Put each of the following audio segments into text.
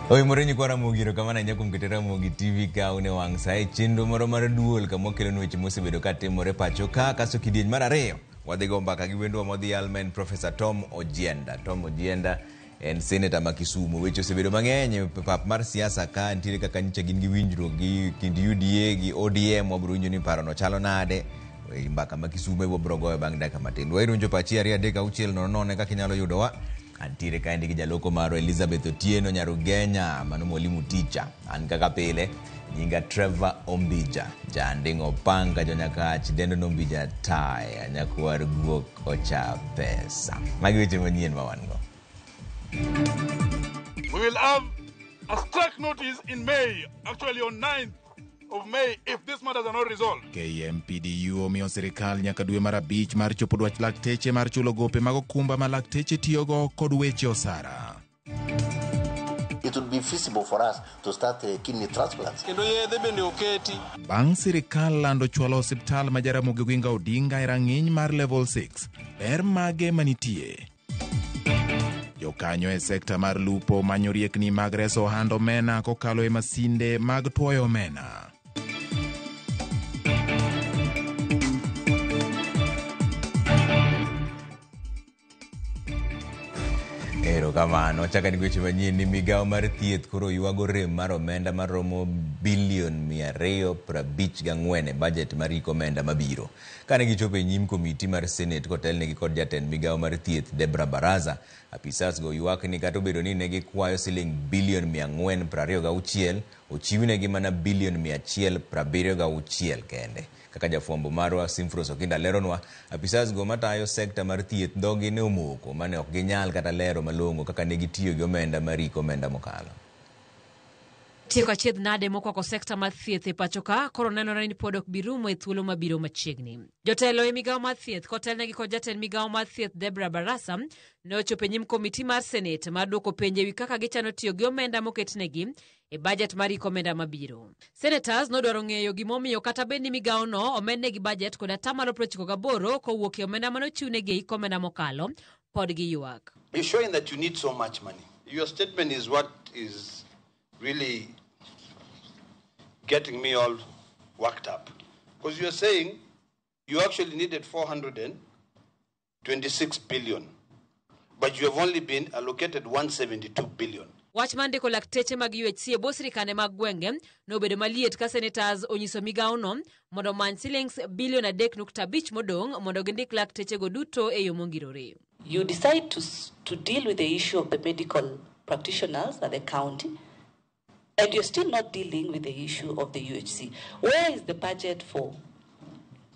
Oimore nyikwa Ramogi erokamano ahinya kuom keto Ramogi TV ka un e wang' sa e chenro moro mar duol kama wakelonu weche mosebedo ka timore pacho ka kasto kidieny mar ariyo wadhi go mbaka gi wendwa modhial ma en Professor Tom Ojienda. Tom Ojienda en seneta ma Kisumu. Weche osebedo mang'eny e pap mar siasa ka nitiere kaka nyicha gin gi winjruok gi kind UDA gi ODM wabiro winjo ni parono chalo nade. E mbaka ma Kisumu e wabiro goyo bang' dakika matin. Wairunjo pachi 2 3 6 0 0 kaka inyalo yudowa. Antiere kaendi gi jaloko marwa Elizabeth Otieno Nyarugenya, mano mwalimu ticha. An kaka pile, nyinga Trevor Ombija, janding'o opanga jonyakach, dendo nombija taya, nyakwar guok ocha pesa. Magi weche manyien ma wan go. We will have a strike notice in May, actually on 9th of May, if these matters are not resolved. KMPDU omiyo sirikal nyaka dwe mar abich mar chopo dwach lakteche mar chulo gope mag okumba ma lakteche tiyogo kod weche osara. It would be feasible for us to start kidney transplants. Kendo yedhe bende oketi. Bang' sirikal lando chwalo osiptal ma Jaramogi Oginga Odinga e rang'iny mar level 6, ber mage manitie? Jokanyo e sekta mar lupo manyo riekni mag reso ohand omena kokalo e masinde mag twoyo omena. Erokamano. Chaka ni weche manyien ni migawo mar thieth koro ywago rem mar omenda maromo bilion 254 e bajet mar hik omenda mabiro. Kane gichopo e nyim komiti mar Senate kotelnegi kod jatend migawo mar thieth Debra Baraza, apisas go ywak ni kata obedo ni ne gikwayo siling bilion 426, ochiwnegi mana bilion 176 kende. Kaka jafwambo marwa Simfros Okinda leronwa, apisas go matayo sekta mar thieth dhogi ne omoko mane ok ginyal kata lero malong'o kaka ne gitiyo gi omenda mar hik omenda mokalo. Tieko achiedh nade mokwako sekta mar thieth e pacho ka koro nenore ni pod ok bi rumo e thuolo mabiro machiegni. Jotelo e migawo mar thieth kotelnegi kod jatend migawo mar thieth Debra Barasa ne ochopo e nyim komiti mar Senate mar duoko penjo ewi kaka gichano tiyo gi omenda moketnegi e bajet mar hik omenda mabiro. Senators nodwaro ng'eyo gimomiyo kata bed ni migawono omednegi bajet kod atamalo 98 kowuok e omenda manochiwnegi e hik omenda mokalo, pod giywak. You're showing that you need so much money. Your statement is what is really getting me all worked up. Because you're saying you actually needed 426 billion, but you have only been allocated 172 billion. Wach mar ndiko lakteche mag UHC e bwo sirikande mag gwenge nobedo maliet ka senators onyiso migawono mondo omany silings bilion 3.5 modong' mondo gindik laktechego duto e yo mongirore. You decide to deal with the issue of the medical practitioners at the county, and you're still not dealing with the issue of the UHC. Where is the budget for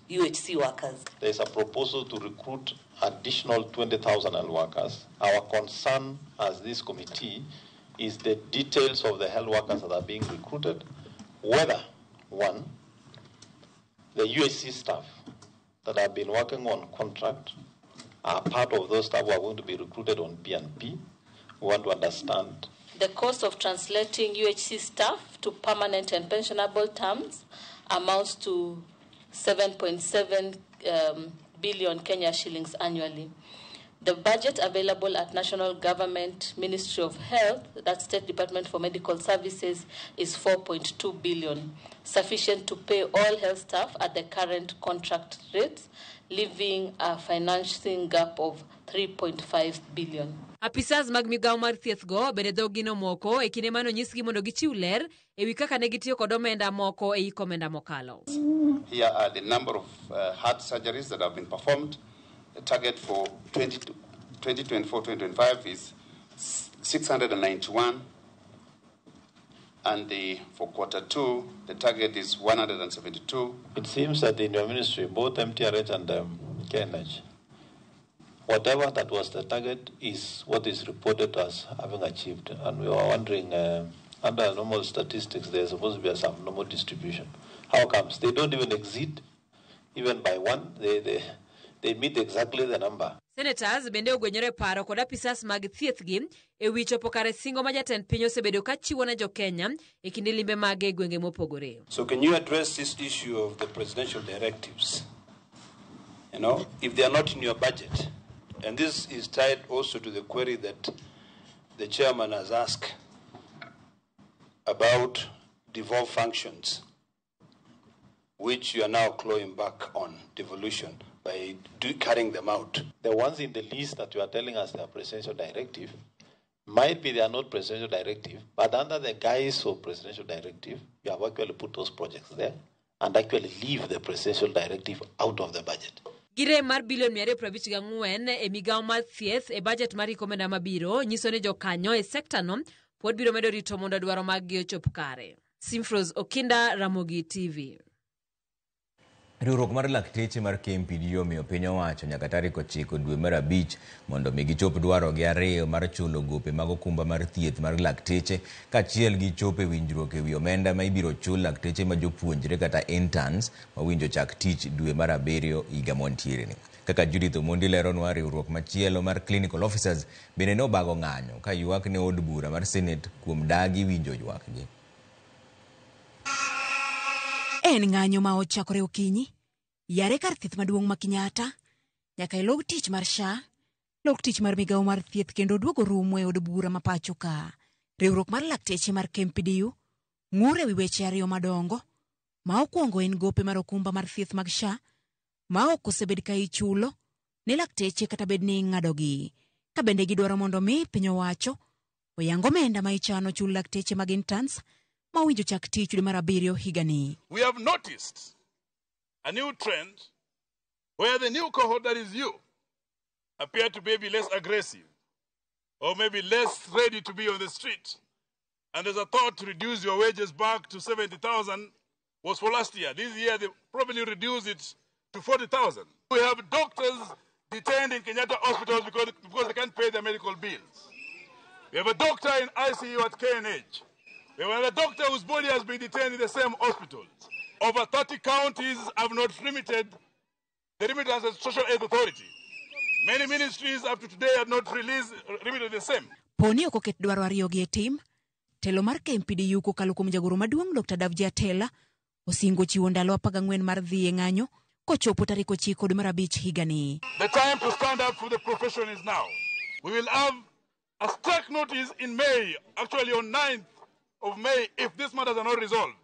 UHC workers? There is a proposal to recruit additional 20,000 health workers. Our concern as this committee is the details of the health workers that are being recruited, whether, one, the UHC staff that have been working on contract are part of those staff who are going to be recruited on P&P. We want to understand. The cost of translating UHC staff to permanent and pensionable terms amounts to 7.7 billion Kenya shillings annually. The budget available at National Government Ministry of Health, that State Department for Medical Services, is 4.2 billion, sufficient to pay all health staff at the current contract rates, leaving a financing gap of 3.5 billion. Apisas mag migawo mar thieth go bende dhoggi nomoko e kinde mane onyisgi mondo gichiw ler ewi kaka ne gitiyo kod omenda moko e hik omenda mokalo. Here are the number of heart surgeries that have been performed. The target for 2024-2025 is 691, and for quarter two, the target is 172. It seems that in your ministry, both MTRH and KNH, whatever that was the target is what is reported as having achieved. And we were wondering, under normal statistics, there's supposed to be some normal distribution. How comes? They don't even exceed, even by one, they meet exactly the number. Senators bende ogwenyore e paro kod apisas mag thieth gi e wi chopo kare singo ma jatend piny osebedo ka chiwo ne jokenya e kinde limbe mage e gwenge mopogore. So can you address this issue of the presidential directives? If they are not in your budget, and this is tied also to the query that the chairman has asked, about devolved functions, which you are now clawing back on devolution by carrying them out. The ones in the list that you are telling us they are presidential directive, might be they are not presidential directive, but under the guise of presidential directive, you have actually put those projects there and actually leave the presidential directive out of the budget. Gi rem mar bilion 254 e migawo mar thieth e bajet mar hik omenda mabiro nyiso ni jokanyo e sekta no pod biro medo rito mondo dwaro maggi ochop kare. Simfros Okinda, Ramogi TV. Riwruok mar lakteche mar KMPDU omiyo piny owacho nyaka tarik 9 dwe mar 5 mondo mi gichop dwarogi ariyo mar chulo gope mag okumba mar thieth mar lakteche kaachiel gi chopo e winjruok ewi omenda ma ibiro chul lakteche ma jopuonjre kata interns mawinjo chak tich dwe mar 7 higa mwantiere ni. Kaka Judith Omondi leronwa, riwruok machielo mar clinical officers bende ne obago ng'anyo ka ywak ne od bura mar Senate kuom dagi winjo ywakgi. En ng'anyo ma ochakore okinyi, yare kar thieth maduong' ma Kenyatta, nyaka e log tich mar SHA, log tich mar migawo mar thieth kendo duogo rumo e od bura ma pacho ka. Riwruok mar lakteche mar KMPDU ng'ur ewi weche ariyo madongo. Ma okwongo en gope mar okumba mar thieth mag SHA, ma ok osebed ka ichulo ne lakteche kata bed ni ing'adogi. Ka bende gidwaro mondo mi piny owacho oyang omenda ma ichano chul lakteche mag interns ma owinjo chak tich dwe mar 7 higani. We have noticed a new trend where the new cohort, that is you, appear to be less aggressive or maybe less ready to be on the street. And there's a thought to reduce your wages back to 70,000 was for last year. This year they probably reduced it to 40,000. We have doctors detained in Kenyatta hospitals because they can't pay their medical bills. We have a doctor in ICU at KNH. We have a doctor whose body has been detained in the same hospitals. Over 30 counties have not remitted the remittance of Social Aid Authority. Many ministries up to today have not remitted the same. Poni ok oket dwaro ariyo gi e tim, telo mar KMPDU kokalo kuom jagoro maduong' Dr. Davji Atela osingo chiwo ndalo 14 mar dhi e ng'anyo kochopo tarik 9 dwe mar 5 higani. The time to stand up for the profession is now. We will have a strike notice in May, actually on 9th of May, if these matters are not resolved,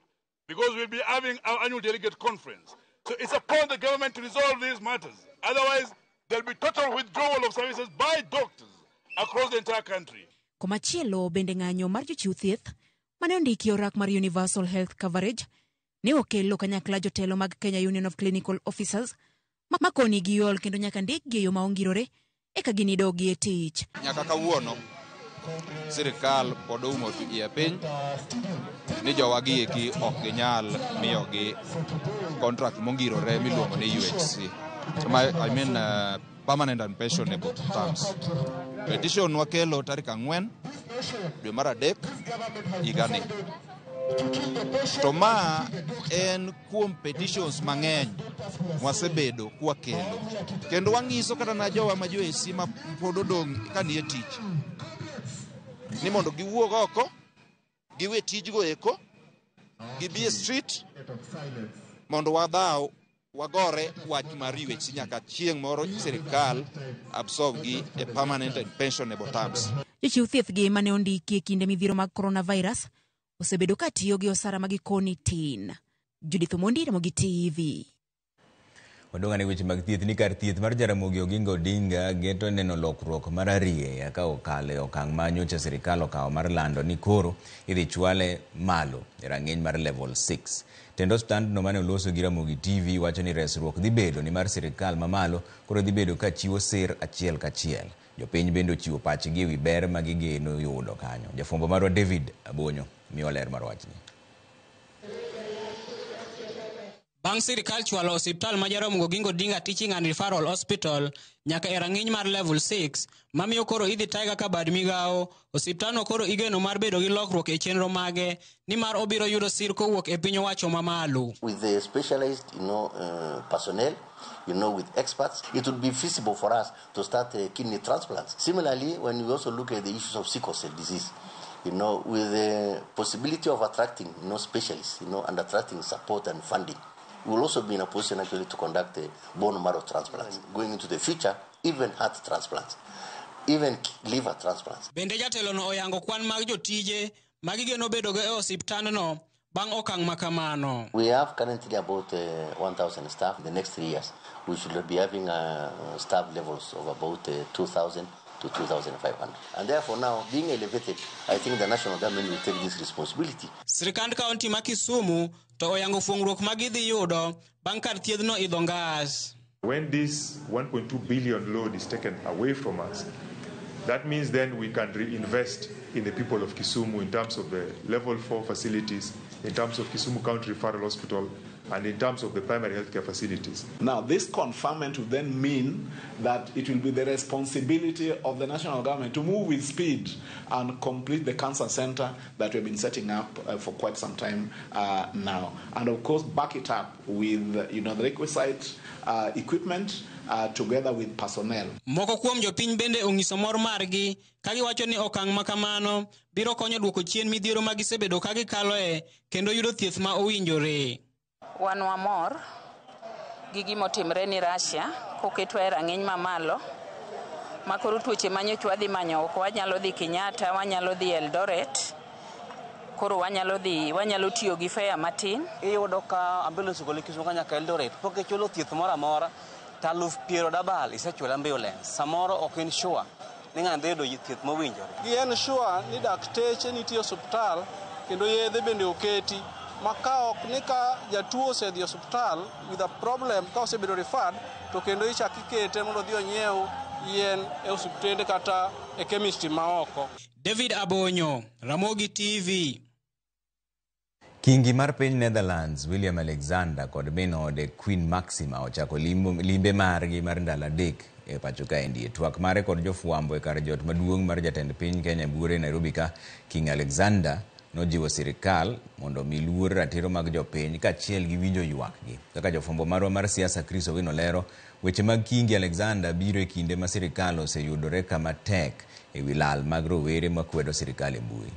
because we'll be having our annual delegate conference. So it's upon the government to resolve these matters. Otherwise, there'll be total withdrawal of services by doctors across the entire country. Komachielo bende ng'anyo mar jochiw thieth mane ondiki orak mar Universal Health Coverage ne okelo kanyakla jotelo mag Kenya Union of Clinical Officers ma koni giol kendo nyaka ndikgi e yo ma ongirore eka ginidogi e tich. Nyaka kawuono sirikal pod oumo iye piny ni jowagi eki ok ginyal miyogi contract mongirore miluongo ni UHC. I mean permanent and pensionable terms. Petition wakelo tarik 4 dwe mar 3 higani. To ma en kuom petitions mang'eny mwasebedo kwakelo. Kendo wang'iso kata na jowa ma jo UHC ma pod odong' ka nie tich ni mondo giwuog oko, giwe tijgo eko, gibi e street mondo wadhaw wagore wach mar UHC nyaka chieng' moro sirikal absorb gi e permanent and pensionable terms. Jochiw thieth gi mane ondiki e kinde midhiero mag coronavirus osebedo ka tiyo gi osara ma gikoni tin. Judith Omondi, Ramogi TV. Wadong' ane weche mag thieth ni kar thieth mar Jaramogi Oginga Odinga geto neno lokruok mar arieya ka okalo e okang' ma nyocha sirikal okawo mar lando ni koro idhi chwale malo e rang'iny mar level 6. Tend osiptandno mane oloso gi Ramogi TV wacho ni resruok dhi bedo ni mar sirikal mamalo koro dhi bedo ka chiwo sir achiel kachiel. Jopiny bende ochiwo pachgi ewi ber ma gigeno yudo kanyo. Jafwambo marwa David Abonyo miyo ler mar wachni. Bang' sirikal chwalo osiptal ma Jaramogi Oginga Odinga Teaching and Referral Hospital nyaka e rang'iny mar level 6 mamiyo koro idhi taye kaka bad migawo, osiptalno koro igeno mar bedo gi lokruok e chenro mage nimar obiro yudo sir kowuok e piny owacho mamalo. With the specialized, personnel, with experts, it would be feasible for us to start kidney transplants. Similarly, when we also look at the issues of sickle cell disease, with the possibility of attracting, specialists, and attracting support and funding, we will also be in a position actually to conduct a bone marrow transplants. Going into the future, even heart transplants, even liver transplants. Bende jatelo no oyango kwan mag jotije ma gigeno bedogo e osiptandno bang' okang' ma kamano. We have currently about 1,000 staff. In the next 3 years, we should be having staff levels of about 2,000 to 2,500. And therefore now, being elevated, I think the national government will take this responsibility. Sirikand kaunti ma Kisumu to oyango fuongruok ma gidhi yudo bang' kar thiedhno idho ngas. When this 1.2 billion load is taken away from us, that means then we can reinvest in the people of Kisumu in terms of the level 4 facilities, in terms of Kisumu County Referral Hospital, and in terms of the primary healthcare facilities. Now, this conferment will then mean that it will be the responsibility of the national government to move with speed and complete the cancer center that we've been setting up for quite some time now. And of course, back it up with the requisite equipment together with personnel. Moko kuom jopiny bende onyiso mor margi ka giwacho ni okang' ma kamano biro konyo duoko chien midhiero ma gisebedo ka gikaloe kendo yudo thieth ma owinjore. Wan wamor gi gimotimre ni Russia koketwa e rang'iny mamalo ma koro tuoche manyocha wadhi manyo oko, wanyalo dhi Kenyatta, wanyalo dhi Eldoret, koro wanyalo tiyo gi fare matin. Iyudo ka ambulance ogole Kisumu nyaka Eldoret pok ichulo thieth moro amora to 80,000 isechulo ambulance. Samoro ok in sure ni ng'ani dhi yudo thieth mowinjore. Gi en sure ni dakteche nitie osuptal kendo yedhe bende oketi ma ka ok ni ka jatuo osedhi osuptal with a problem ka osebedo referred to kendo ichak ikete mondo odhi onyiew yien e osuptende kata e chemistry ma oko. David Abonyo, Ramogi TV. Kingi mar piny Netherlands William Alexander kod min ode Queen Maxima ochako limbe margi mar ndalo 3 e pacho kaendi. E twak mare kod jofwambo e kar jot maduong' mar jatend piny Kenya Buore Nairobi ka, King Alexander nojiwo sirikal mondo mi luor ratiro mag jopiny kaachiel gi winjo ywakgi. Kaka jofwambo marwa mar siasa Chris Owino lero, weche mag Kingi Alexander biro e kinde ma sirikal oseyudore kama tek e wi lal mag rowere makwedo sirikal e mbui.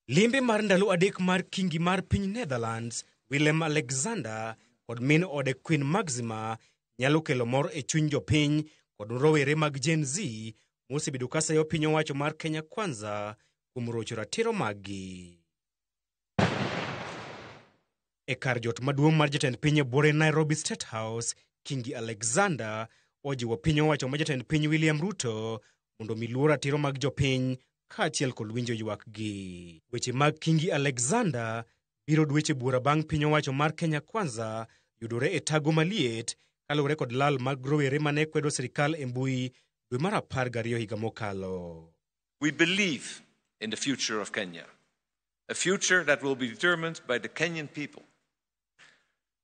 Limbe mar ndalo 3 mar Kingi mar piny Netherlands Willem Alexander kod min ode Queen Maxima nyalo kelo mor e chuny jopiny kod rowere mag Gen Z mosebedo ka sayo piny owacho mar Kenya Kwanza kuom rocho ratiro maggi. E kar jot maduong' mar jatend piny e buore Nairobi State House, Kingi Alexander ojiwo piny owacho ma jatend piny William Ruto mondo mi luor ratiro mag jopiny kaachiel kod winjo ywakgi. Weche mag Kingi Alexander biro dweche buora bang' piny owacho mar Kenya Kwanza yudore e tago maliet kaluwore kod lal mag rowere mane kwedo sirikal e mbui dwe mar 12 higa mokalo. We believe in the future of Kenya, a future that will be determined by the Kenyan people.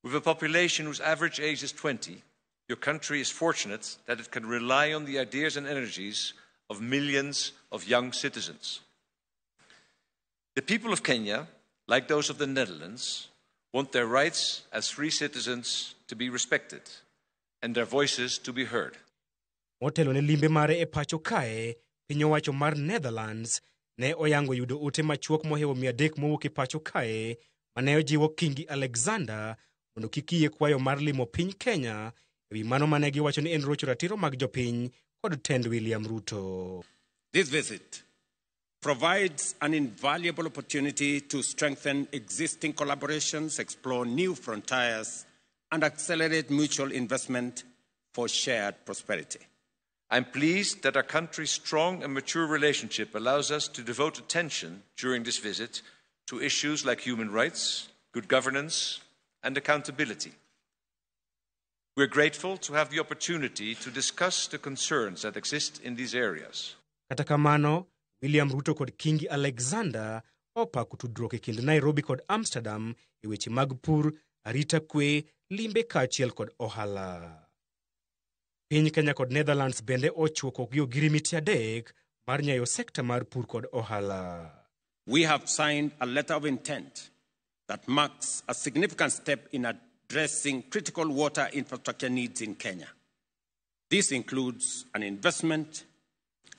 With a population whose average age is 20, your country is fortunate that it can rely on the ideas and energies of millions of young citizens. The people of Kenya, like those of the Netherlands, want their rights as free citizens to be respected and their voices to be heard. Motelo ne limbe mare e pacho kae, piny owacho mar Netherlands ne oyango yudo ote machuok mohewo 300 mowuok e pacho kae mane ojiwo Kingi Alexander mondo kik yie kwayo mar limo piny Kenya ewi mano mane giwacho ni en rocho ratiro mag jopiny kod tend William Ruto. This visit provides an invaluable opportunity to strengthen existing collaborations, explore new frontiers, and accelerate mutual investment for shared prosperity. I'm pleased that our country's strong and mature relationship allows us to devote attention during this visit to issues like human rights, good governance, and accountability. We're grateful to have the opportunity to discuss the concerns that exist in these areas. Kata kamano, William Ruto kod Kingi Alexander opako tudruok e kind Nairobi kod Amsterdam e weche mag pur, arita kwe, limbe kaachiel kod ohala. Piny Kenya kod Netherlands bende ochuoko gi ogirimiti 3 mar nyayo sekta mar pur kod ohala. We have signed a letter of intent that marks a significant step in addressing critical water infrastructure needs in Kenya. This includes an investment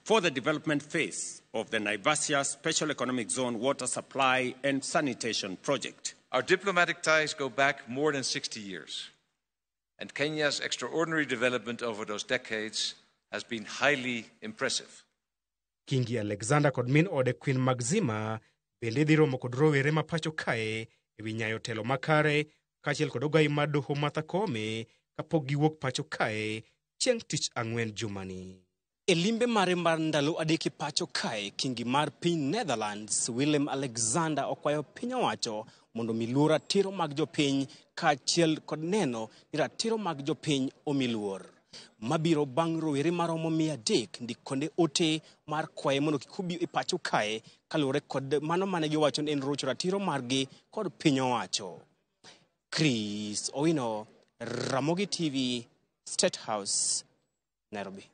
for the development phase of the Naivasha Special Economic Zone Water Supply and Sanitation Project. Our diplomatic ties go back more than 60 years, and Kenya's extraordinary development over those decades has been highly impressive. Kingi Alexander kod min ode Queen Maxima bende dhi romo kod rowere ma pacho kae ewi nyayo telo makare kaachiel kod ogai mar doho Martha Koome kapok giwuok pacho kae chieng' tich ang'wen jumani. E limbe mare mar ndalo 3 e pacho kae, kingi mar piny Netherlands Willem Alexander okwayo piny owacho mondo omi luor ratiro mag jopiny kaachiel kod neno ni ratiro mag jopiny omi luor. Mabiro bang' rowere maromo 300 ndikone ote mar kwaye mondo kik obi e pacho kae kaluwore kod mano mane giwacho ni en rocho ratiro margi kod piny owacho. Chris Owino, Ramogi TV, State House, Nairobi.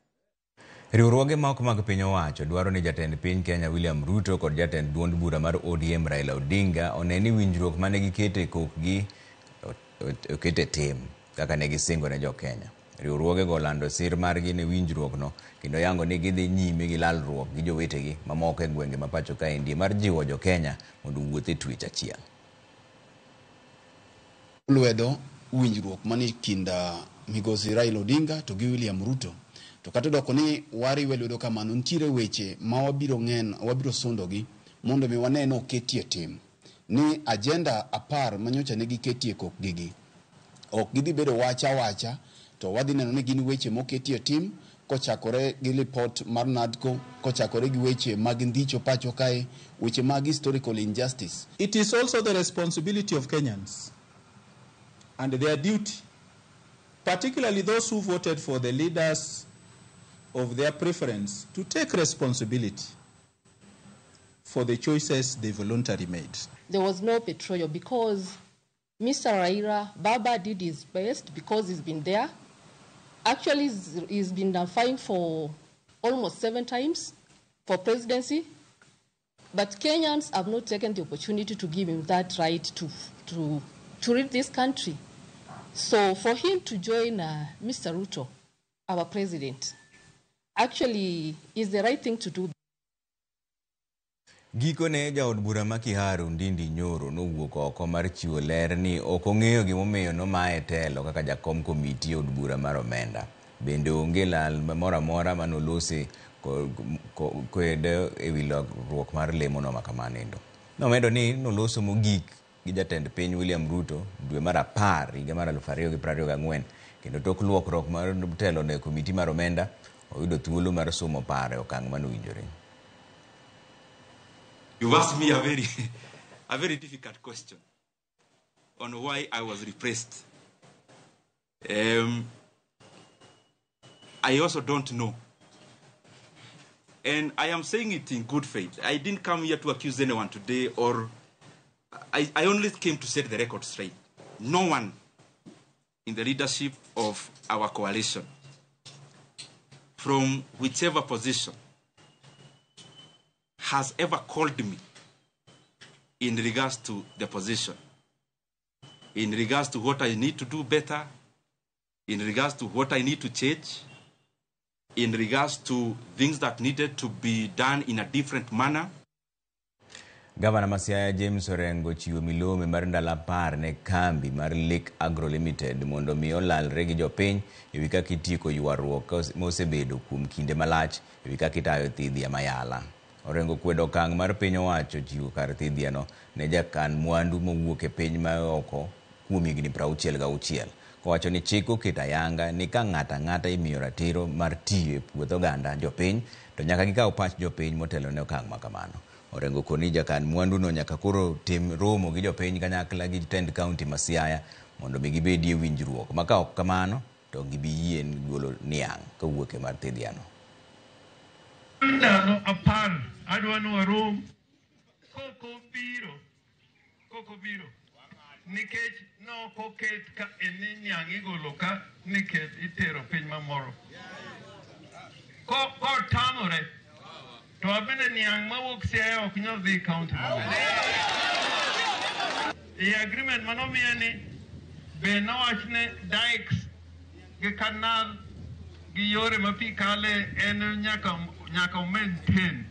Riwruoge ma ok mag piny owacho dwaro ni jatend piny Kenya William Ruto kod jatend duond bura mar ODM Raila Odinga one ni winjruok mane giketo e kokgi oket e tim kaka ne gisingo ne jo-Kenya. Riwruogego olando sir margi ne winjruokno kendo yango ni gidhi nyime gi lalruok gi jowetegi mamoko e gwenge ma pacho kaendi mar jiwo jo-Kenya mondo owuoth e twech achiel. Lwedo winjruok manie kind migosi Raila Odinga to gi William Ruto. To kata odoko ni wariwe lwedo kamano, nitiere weche ma wabiro ng'en, wabiro sundogi mondo mi wane ni oketie tim. Ni agenda 10 manyocha ne giketie kokgigi ok gidhi bedo wacha wacha, to wadhi neno ni gin weche moketie tim kochakore gi report mar NADCO, kochakore gi weche mag ndicho pacho kae, weche mag historical injustice. It is also the responsibility of Kenyans and their duty, particularly those who voted for the leaders of their preference, to take responsibility for the choices they voluntarily made. There was no betrayal because Mr. Raila Baba did his best because he's been there. Actually, he's been vying for almost 7 times for presidency. But Kenyans have not taken the opportunity to give him that right to lead this country. So for him to join Mr. Ruto, our president, actually is the right thing to do. Gikone jaod bura ma Kiharu Ndindi Nyoro nowuok oko mar chiwo ler ni ok ong'eyo gimomiyo nomaye telo kaka jakom komiti e od bura mar omenda. Bende onge lal moro amora manolose kode ewi lokruok mar lemono makamano. Nomedo ni noloso mogik gi jatend piny William Ruto dwe mar 10 higa mar 2024 kendo tok luokruok mar telo ne komiti mar omenda oyudo thuolo mar somo paro e okang' manowinjore. You've asked me a very difficult question on why I was repressed. I also don't know. And I am saying it in good faith. I didn't come here to accuse anyone today, or I only came to set the record straight. No one in the leadership of our coalition, from whichever position, has ever called me in regards to the position, in regards to what I need to do better, in regards to what I need to change, in regards to things that needed to be done in a different manner. Gavana ma Siaya James Orengo chiwo milome mar ndalo 10 ne kambi mar Lake Agro Limited mondo mi olalre gi jopiny ewi kaka itieko ywaruok mosebedo kuom kinde malach ewi kaka itayo thidhia mayala. Orengo kwedo okang' mar piny owacho chiwo kar thidhiano ne jakan mwandu mowuok e piny ma oko kuom higni 66 kowacho ni chik oketo ayanga ni ka ng'ato ang'ata imiyo ratiro mar tiyo e puoth oganda jopiny to nyaka gikaw pach jopiny motelo ne okang' ma kamano. Orengo koni jakan mwanduno nyaka koro tim romo gi jopiny kanyakla gi jotend kaunti ma Siaya mondo mi gibedie winjruok ma ka ok kamano to gibi yie golo niang' kowuok e mar thidhiano. Ndalo 10 adwa ni warom koko biro nikech nokoket ka en niang' igolo ka nikech itero piny mamoro kotamore to abende niang' mawuok Siaya ok nyal dhi kaunti mamoro. E agreement manomiya ni be nowachne dikes gi kanal gi yore ma pi kale en nyaka maintain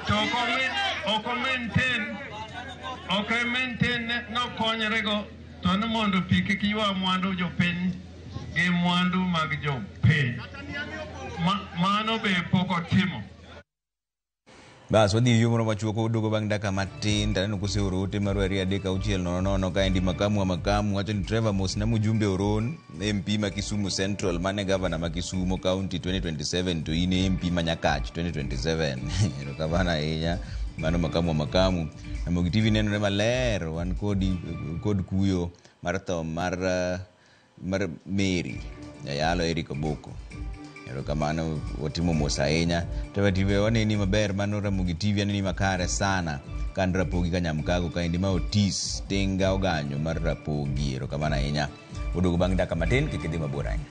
to ok maintain nokonyrego to ni mondo pi kik ywa mwandu jopiny. gi mwandu mag jopiny. Mano be pok otimo. Bas wadhi yo moro machuok waduogo bang' dakika matin taneno koseoro ote mar 2 3 6 0 0 kaendi makamu wa makamu wacho ni Trevor mosna mjumbe Oron MP ma Kisumu Central mane gavana ma Kisumu County 2027 to in e MP ma Nyakach 2027. Erokamano ahinya mano makamu wa makamu. Ramogi TV nenore maler wan kodi kod kuyo mar tho mar Mary Jayalo Eric Oboko. Erokamano watimo mos ahinya. Trevor TV waneni maber mano Ramogi TV aneni makare sana. Kan Rapogi Kanyamkago kaendi ma Otis Tinga Oganyo mar Rapogi. Erokamano ahinya. Waduogo bang' dakika matin kik idhi mabor ahinya.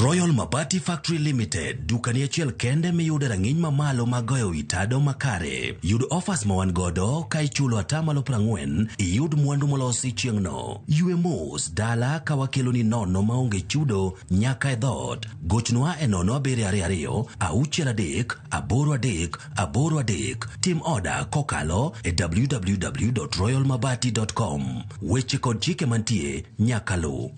Royal Mabati Factory Limited, dukani achiel kende miyude rang'iny mamalo mag goyo wi tado makare. Yud offers ma wan godo ka ichulo 40% iyud mwandu molosi chieng'no. Ywe mos dala ka wakeloni nono maonge chudo nyaka e dhoot. Gochnwa e 0722 63 83 83. Tim oda kokalo e www.royalmabati.com. Weche kod chike mantie nyaka luw.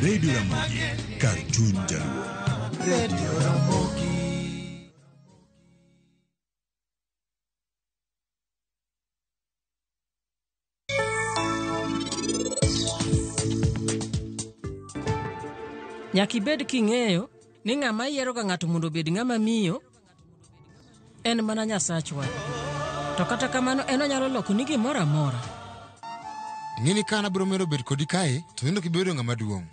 Radio Ramogi, kar chuny Jaluo. Radio Ramogi. Nyaka ibed king'eyo ni ng'ama yieroga ng'ato mondo obed ng'ama miyo en mana Nyasachwa. To kata kamano en onyalo lokoni gimoro amora. Ing'e ni ka nabiro medo bet kodi kae, to in ok ibedo ng'ama duong'.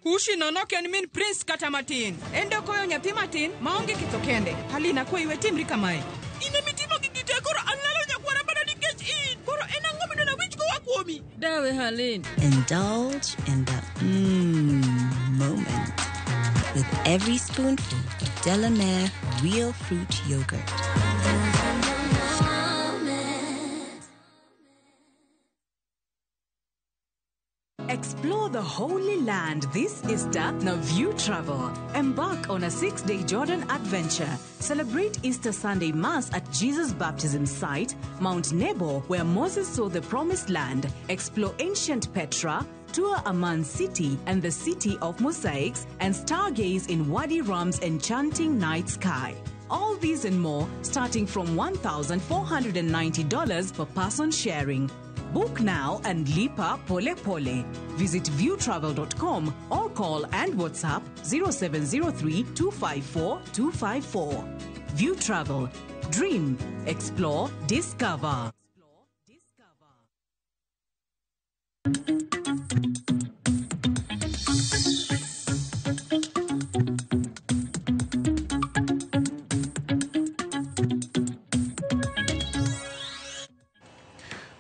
Kushi no ok en min Prince kata matin. En dokoyo nyathi matin maonge ketho kende. Halina kwayi we timri kamae. In emitimo gigi te koro alalo nyakwara mana nikech in. Koro en ang'o midwaro winj koa kuomi? Dawe Halin. Indulge in the moment with every spoonful of Delamere Real Fruit Yogurt. Explore the Holy Land this Easter, Naview Travel. Embark on a 6-day Jordan adventure. Celebrate Easter Sunday Mass at Jesus' baptism site, Mount Nebo, where Moses saw the Promised Land. Explore ancient Petra, tour Amman City and the City of Mosaics, and stargaze in Wadi Rum's enchanting night sky. All these and more, starting from $1,490 per person sharing. Book now and lipa pole pole. Visit viewtravel.com or call and WhatsApp 0703 254 254. View Travel. Dream, explore, discover.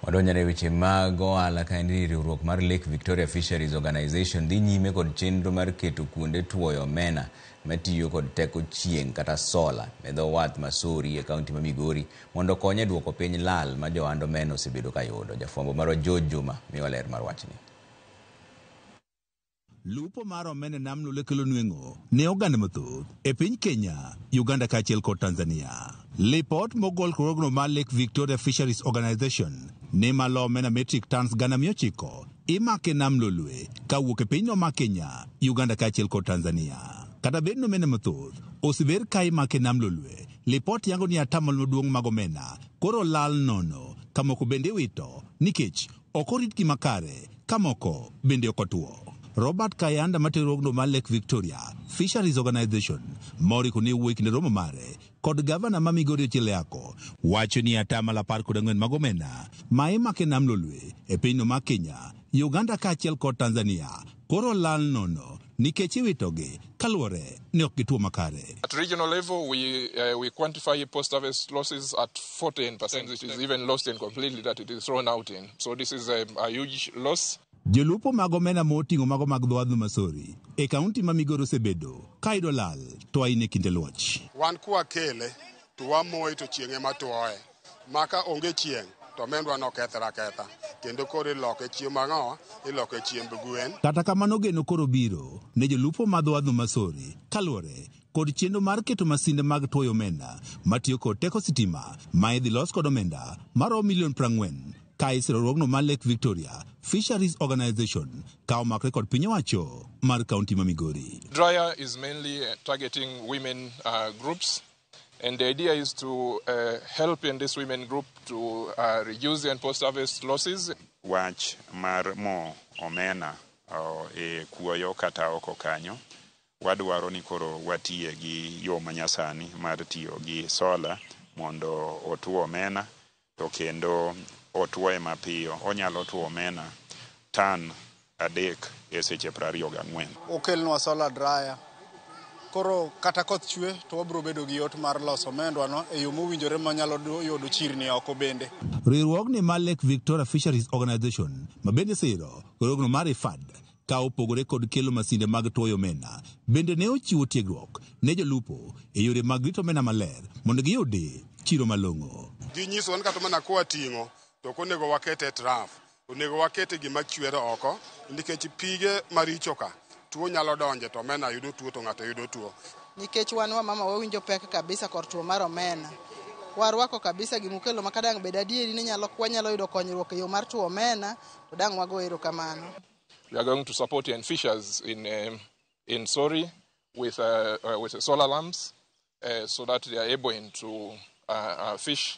Wadonjore weche mag ohala kaendi ni riwruok mar Lake Victoria Fisheries Organization dhi nyime kod chenro mar keto kuonde tuoyo omena matiyo kod teko chieng' kata sola e dho wath Masori e kaunti ma Migori mondo okony e duoko piny lal ma johand omena osebedo ka yudo. Jafwambo marwa George Juma miwa ler mar wachni. Lupo mar omena e nam Lolwe kelo nweng'o ne oganda mathoth e piny Kenya, Uganda kaachiel kod Tanzania. Lipot mogol kod mar Lake Victoria Fisheries Organization ni malo omena metric tons 900 imake nam Lolwe kawuok e pinyno ma Kenya, Uganda kaachiel kod Tanzania. Kata bed ni omena mathoth oseber ka imake nam Lolwe, lipot yango ni atamalo maduong' mag omena koro lal nono, ka moko bende iwito nikech ok oritgi makare, ka moko bende ok otuo. Robert Kayanda matero riwruogno mar Lake Victoria Fisheries Organization moriko ne wuoyi kinde romo mare kod gavana ma Migori Ochieng Yako wacho ni 14% mag omena ma imako e nam Lolwe e pinyno mar Kenya, Uganda kaachiel kod Tanzania koro lal nono nikech iwitogi kaluwore ni ok gituo makare. At regional level, we quantify post-harvest losses at 14%, which is even lost in completely that it is thrown out in. So this is a huge loss. Jolupo mag omena moting'o mago mag dho wadh Masori e kaunti ma Migori osebedo ka yudo lal to ahinya e kinde luoch. Wan kwakele to wamoye to chieng' ema tuoye. Maka onge chieng' to omendwa nokethre aketha kendo koro iloke chiemb ang'owa iloke chiemb gwen. Kata kamano geno koro biro ne jolupo ma dho wadh Masori kaluwore kod chenro mar keto masinde mag tuoyo omenda matiyo kod teko sitima ma idhi los kod omenda maromo milion 40 ka isiro riwruogno mar Lake Victoria Fisheries Organization ka omakre kod piny owacho mar kaunti ma Migori. Dryer is mainly targeting women groups, and the idea is to help in this women group to reduce the post-harvest losses. Wach mar mo omena e kuoyo kata oko kanyo, wadwaro ni koro watiye gi yo manyasani mar tiyo gi sola mondo otuo omena to kendo otuoye mapiyo. Onyalo tuo omena tan 3 e seche 24. Okelnwa solar dryer. Koro kata koth chwe to wabiro bedo gi yot mar loso omendwa no e yo mowinjore manyalo yudo chirni oko bende. Riwruogni mar Lake Victoria Fisheries Organization ma bende siro riwruogno mar IFAD ka opogore kod kelo masinde mag tuoyo omena bende ne ochiwo tiegruok ne jolupo e yore mag rito omena maler mondo giyudi chiro malong'o. Ginyisowa ni kata mana kwating'o to ok onego wakete e traf, onego wakete gima chwero oko nikech pige maricho ka tuo nyalo donje to omena yudo tuo to ng'ato yudo tuo. Nikech wan wamama wawinjo pek kabisa kor tuo mar omena. Warwako kabisa gimukelo ma kadang' bed adieri ni wanyalo yudo konyruok e yo mar tuo omena to dang' wago erokamano. We are going to support young fishers in Sori with solar lamps so that they are able to fish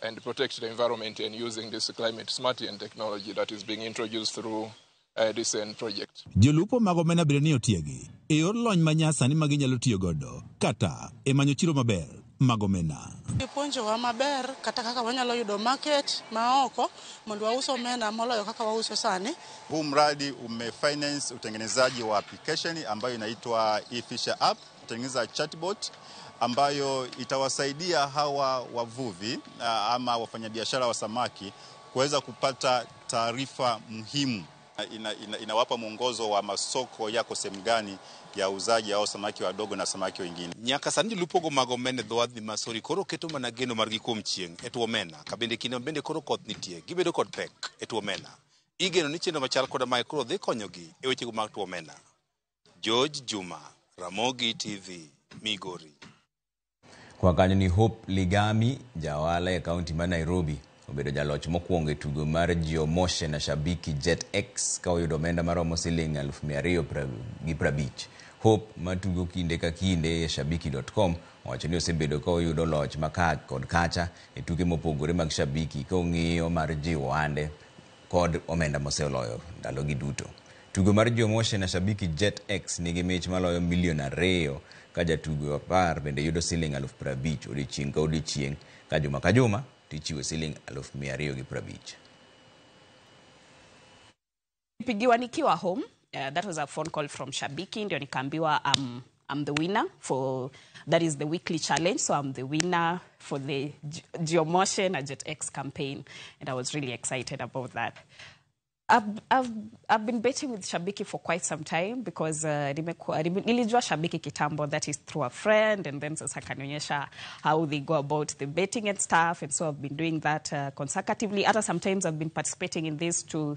and protect the environment and using this climate smart technology that is being introduced through this project. Jolupo mag omena bende ni otiegi e yor lony manyasani ma ginyalo tiyo godo kata e manyo chiro maber mag omena. Gipuonjowa maber kata kaka wanyalo yudo market ma oko mondo waus omena moloyo kaka wauso sani. Huu mradi umefinance utengenezaji wa application ambayo inaitwa eFisher app, kutengeneza chatbot ambayo itawasaidia hawa wavuvi ama wafanyabiashara wa samaki kuweza kupata taarifa muhimu. Inawapa mwongozo wa masoko yako sehemu gani ya uzaji au samaki wadogo na samaki wengine. Nyaka sani jolupo go mag omena e dho wadh Masori koro keto mana geno margi kuom chieng' e tuo omena ka bende kinde bende koro koth nitie gibedo kod pek e tuo omena. Igeno ni chenro machal koda mae koro dhi konyogi e wechego mag tuo omena. George Juma, Ramogi TV, Migori. Kwa kanyo ni Hope Ligami, jaohala e kaunti ma Nairobi, obedo jaloch mokwongo e tugo mar Jiomoshe na Shabiki Jet X ka oyudo omenda maromo siling 250,000. Hope matugo kinde ka kinde e shabiki.com owacho ni osebedo ka oyudo loch ma ka kod kacha e tuke mopogore mag Shabiki ka ong'iyo mar jiwo ohande kod omenda moseloyo ndalogi duto. Tugo mar Jiomoshe na Shabiki Jet X nigi mich maloyo milion 2 ka jatugo 10 bende yudo siling 50,000 odiechieng' ka odiechieng' ka juma ka juma tichiwo siling 250,000. Pigiwa nikiwa home. That was a phone call from Shabiki, ndio nikaambiwa I'm the winner for, that is the weekly challenge, so I'm the winner for the Jiomoshe na Jet X campaign, and I was really excited about that. I've been betting with Shabiki for quite some time because nilijua Shabiki kitambo, that is through a friend, and then sasa akanionyesha how they go about the betting and stuff, and so I've been doing that consecutively. Other sometimes I've been participating in these two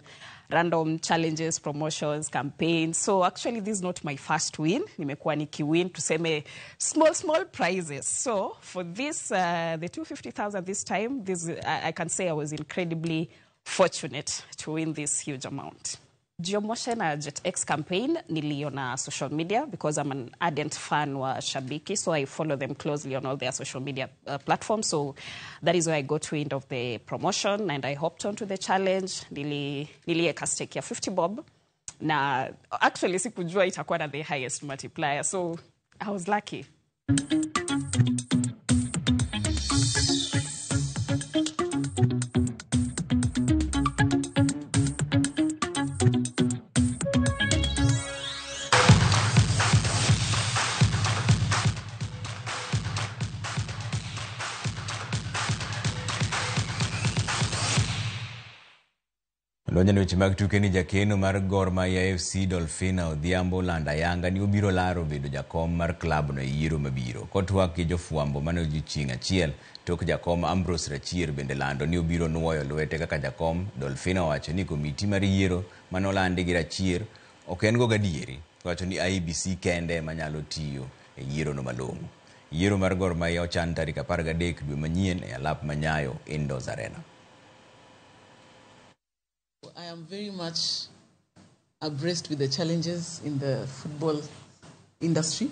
random challenges, promotions, campaigns. So actually this is not my first win. Nimekuwa nikiwin tuseme small prizes. So for this, the 250,000 this time, this I can say I was incredibly fortunate to win this huge amount. Jiomoshe na Jet X campaign niliona social media because I'm an ardent fan wa Shabiki, so I follow them closely on all their social media platforms. So that is where I got wind of the promotion and I hopped onto the challenge. Nilieka stake ya 50 bob Na actually sikujua itakuwa na the highest multiplier, so I was lucky. Donjo weche mag tuke ni jakeno mar Gor Mahia FC Dolphina Odhiambo lando ayanga ni obiro laro bedo jakom mar klabno e yiero mabiro. Kotwak gi jofwambo mane odiechieng' achiel tok jakom Ambrose Rachier bende lando ni obiro nuoyo lwete kaka jakom, Dolphina owacho ni komiti mar yiero mane olandi gi Rachier ok en go gadieri. Owacho ni IEBC kende ema nyalo tiyo e yierono malong'o. Yiero mar Gor Mahia ochan tarik 13 dwe manyien e alap ma Nyayo Indoors Arena. I am very much abreast with the challenges in the football industry,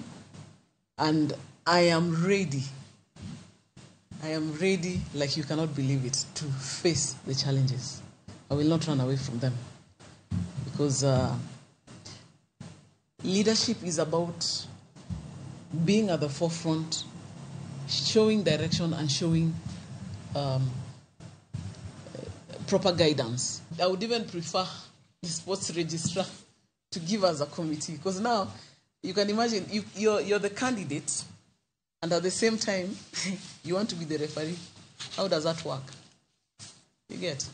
and I am ready. I am ready, like you cannot believe it, to face the challenges. I will not run away from them, because leadership is about being at the forefront, showing direction and showing proper guidance. I would even prefer the sports registrar to give us a committee, because now you can imagine you're the candidate, and at the same time you want to be the referee. How does that work? You get?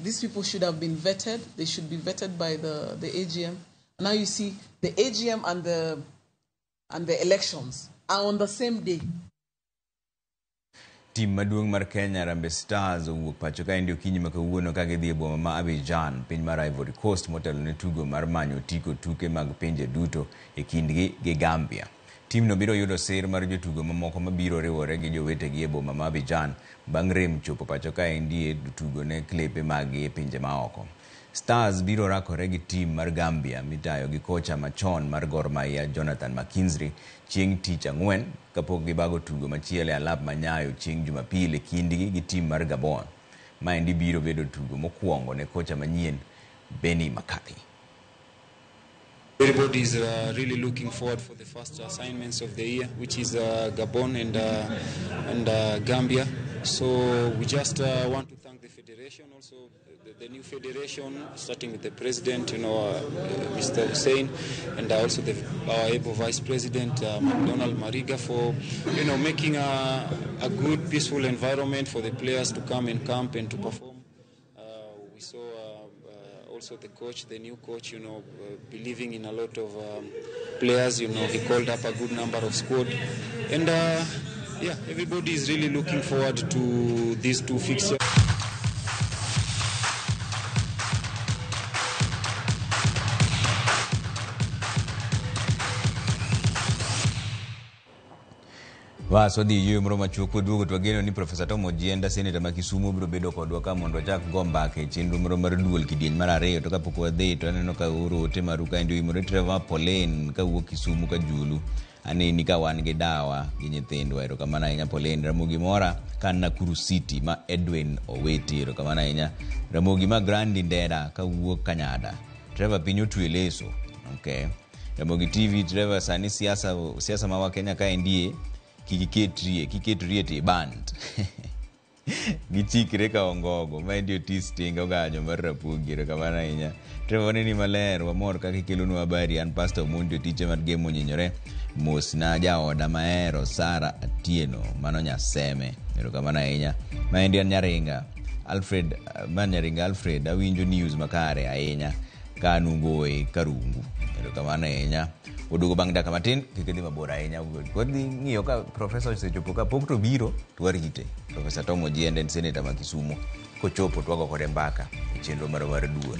These people should have been vetted. They should be vetted by the AGM. Now you see the AGM and the elections are on the same day. Tim maduong' mar Kenya Harambee Stars owuok pacho kaendi okinyi ma kawuono ka gidhi e boma ma Abidjan, piny mar Ivory Coast, motelo ne tugo mar manyo otiko tuke mag pinje duto e kindgi gi Gambia. Timno biro yudo sir mar jotugo mamoko mabiro riwore gi jowetegi e boma ma Abidjan bang' rem chopo pacho kaendi e tugo ne klepe maggi e pinje maoko. Stars biro rakore gi tim mar Gambia mitayo gi kocha machon mar Gor Mahia Jonathan McKinstry chieng' tich ang'wen kapok gibago tugo machielo e alap ma Nyayo chieng' Jumapil e kindgi gi tim mar Gabon. Maendi biro bedo tugo mokwongo ne kocha manyien Benny McCarthy. Everybody is really looking forward for the first assignments of the year, which is Gabon and Gambia. So we just want to thank the federation, also the new federation, starting with the president, Mr. Hussein, and also our able vice president, McDonald Mariga, for making a good, peaceful environment for the players to come and camp and to perform. We saw also the coach, the new coach, believing in a lot of players. He called up a good number of squad, and yeah, everybody is really looking forward to these two fixtures. Was wadhi yweyo moro machuok waduogo to wageno ni Profesa Tom Ojienda, seneta ma Kisumu, biro bedo kodwa ka mondo wachak go mbaka e chenro moro mar duol kidieny mar ariyo. To kapok wadhi to aneno ka oro ote maru kaendi oimore. Trevor Pauline kawuok Kisumu ka Julu, aneni ka wan gi dawa gi nyithindwa. Erokamano ahinya Pauline. Ramogi Mora ka Nakuru City ma Edwin Oweti, erokamano ahinya. Ramogi ma Grandi Ndera kawuok Kanyada. Trevor piny otwe leso. Okay. Ramogi TV, Trevor sani siasa ma wa Kenya kaendie kik iketrie to iband. Gichikre ka ongogo. Maendi Otis Tinga oganyo mar Rapogi, erokamano ahinya. Trevor waneni maler, wamor kaka ikelonwa habari. An Pastor Omondi Otiche mar Gemo Onyinyore. Mos na jaoda mahero Sara Atieno, mano Nyaseme, erokamano ahinya. Maendi an Nyaringa Alfred, ma Nyaringa Alfred, awinjo news makare ahinya ka an Ungoe Karungu, erokamano ahinya. Waduogo bang' dakika matin, kik idhi mabor ahinya. Wadhi ng'iyo ka profesa osechopo ka pok to biro to warite. Profesa Tom Ojienda en seneta ma Kisumu. Kochopo to wago kode mbaka e chenro mar duol.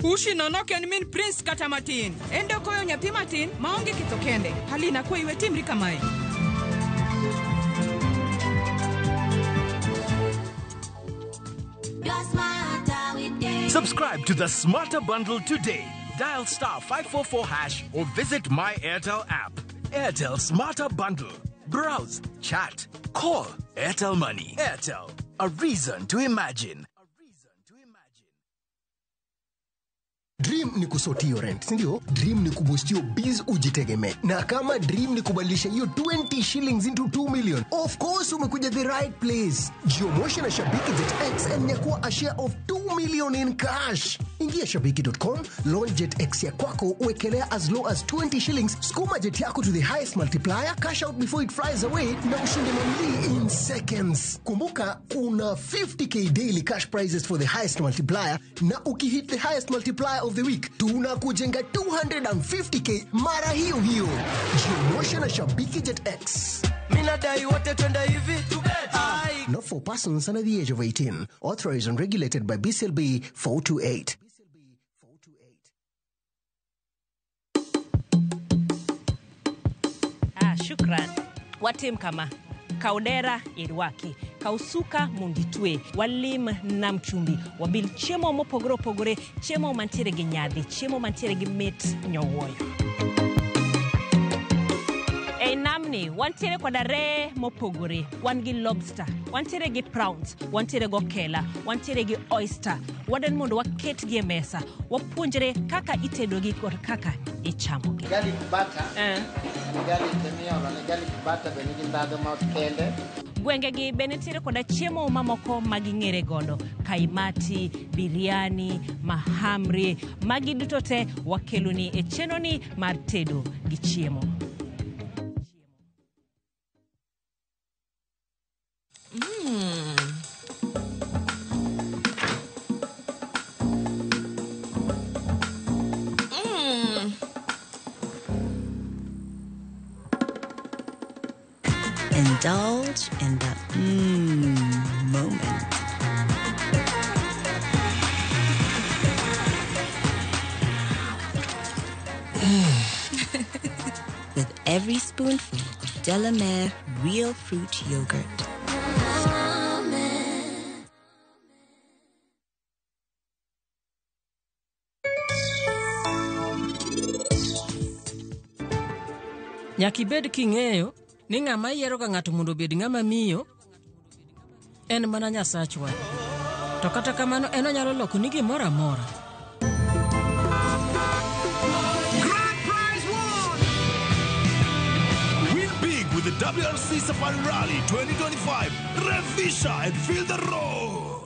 Ushi nono ok en min Prince kata matin. En dokoyo nyathi matin maonge ketho kende. Halina kwa iwe timri kamae. Your smile. Subscribe to the Smarter Bundle today. Dial star 544 hash or visit My Airtel app. Airtel Smarter Bundle. Browse, chat, call. Airtel Money. Airtel, a reason to imagine. Dream ni kusort hiyo rent, si ndio? Dream ni kuboost hiyo biz ujitegemee. Na kama dream ni kubadilisha hiyo 20 shillings into 2 million, of course umekuja the right place. Jiomoshe na Shabiki Jet X and nyakua a share of 2 million in cash. Ingia shabiki.com, launch Jet X ya kwako, uwekelea as low as 20 shillings, skuma jet yako to the highest multiplier, cash out before it flies away na ushinde mamili in seconds. Kumbuka kuna 50k daily cash prizes for the highest multiplier, na ukihit the highest multiplier of the week tunakujenga 250k mara hiyo hiyo. Jiomoshe na Shabiki Jet X. Minadai wote twende hivi. Not for persons under the age of 18. Authorized and regulated by BCLB 428. Ah, shukran. Watim kama kaudera irwaki kausuka munditwe walim nam chumbi wabil chiemo mopogore opogore, chiemo mantiere gi nyadhi, chiemo mantiere gi mit nyowuoyo. Ei namni wantiere koda ree mopogore, wan gi lobster, wantiere gi prawns, wantiere gi okela, wantiere gi oyster. Wadwani mondo waketgi e mesa, wapuonjre kaka itedogi kod kaka ichamogi. Garlic butter. En garlic miolo ne garlic butter be nigi ndhadhu ma kende. Gwengegi be nitiere koda chiemo mamoko ma ging'ere godo, kaimati, biryani, mahamri. Magi duto te wakeloni e chenroni mar tedo gi chiemo. Indulge in the moment. With every spoonful of Delamere Real Fruit Yogurt. Nyaka ibed king'eyo ni ng'ama yiero ga ng'ato mondo obed ng'ama miyo en mana Nyasachwa. To kata kamano en onyalo loko ni gimoro amora. Grand prize won! Win big with the WRC Safari Rally 2025. Revisha and feel the road.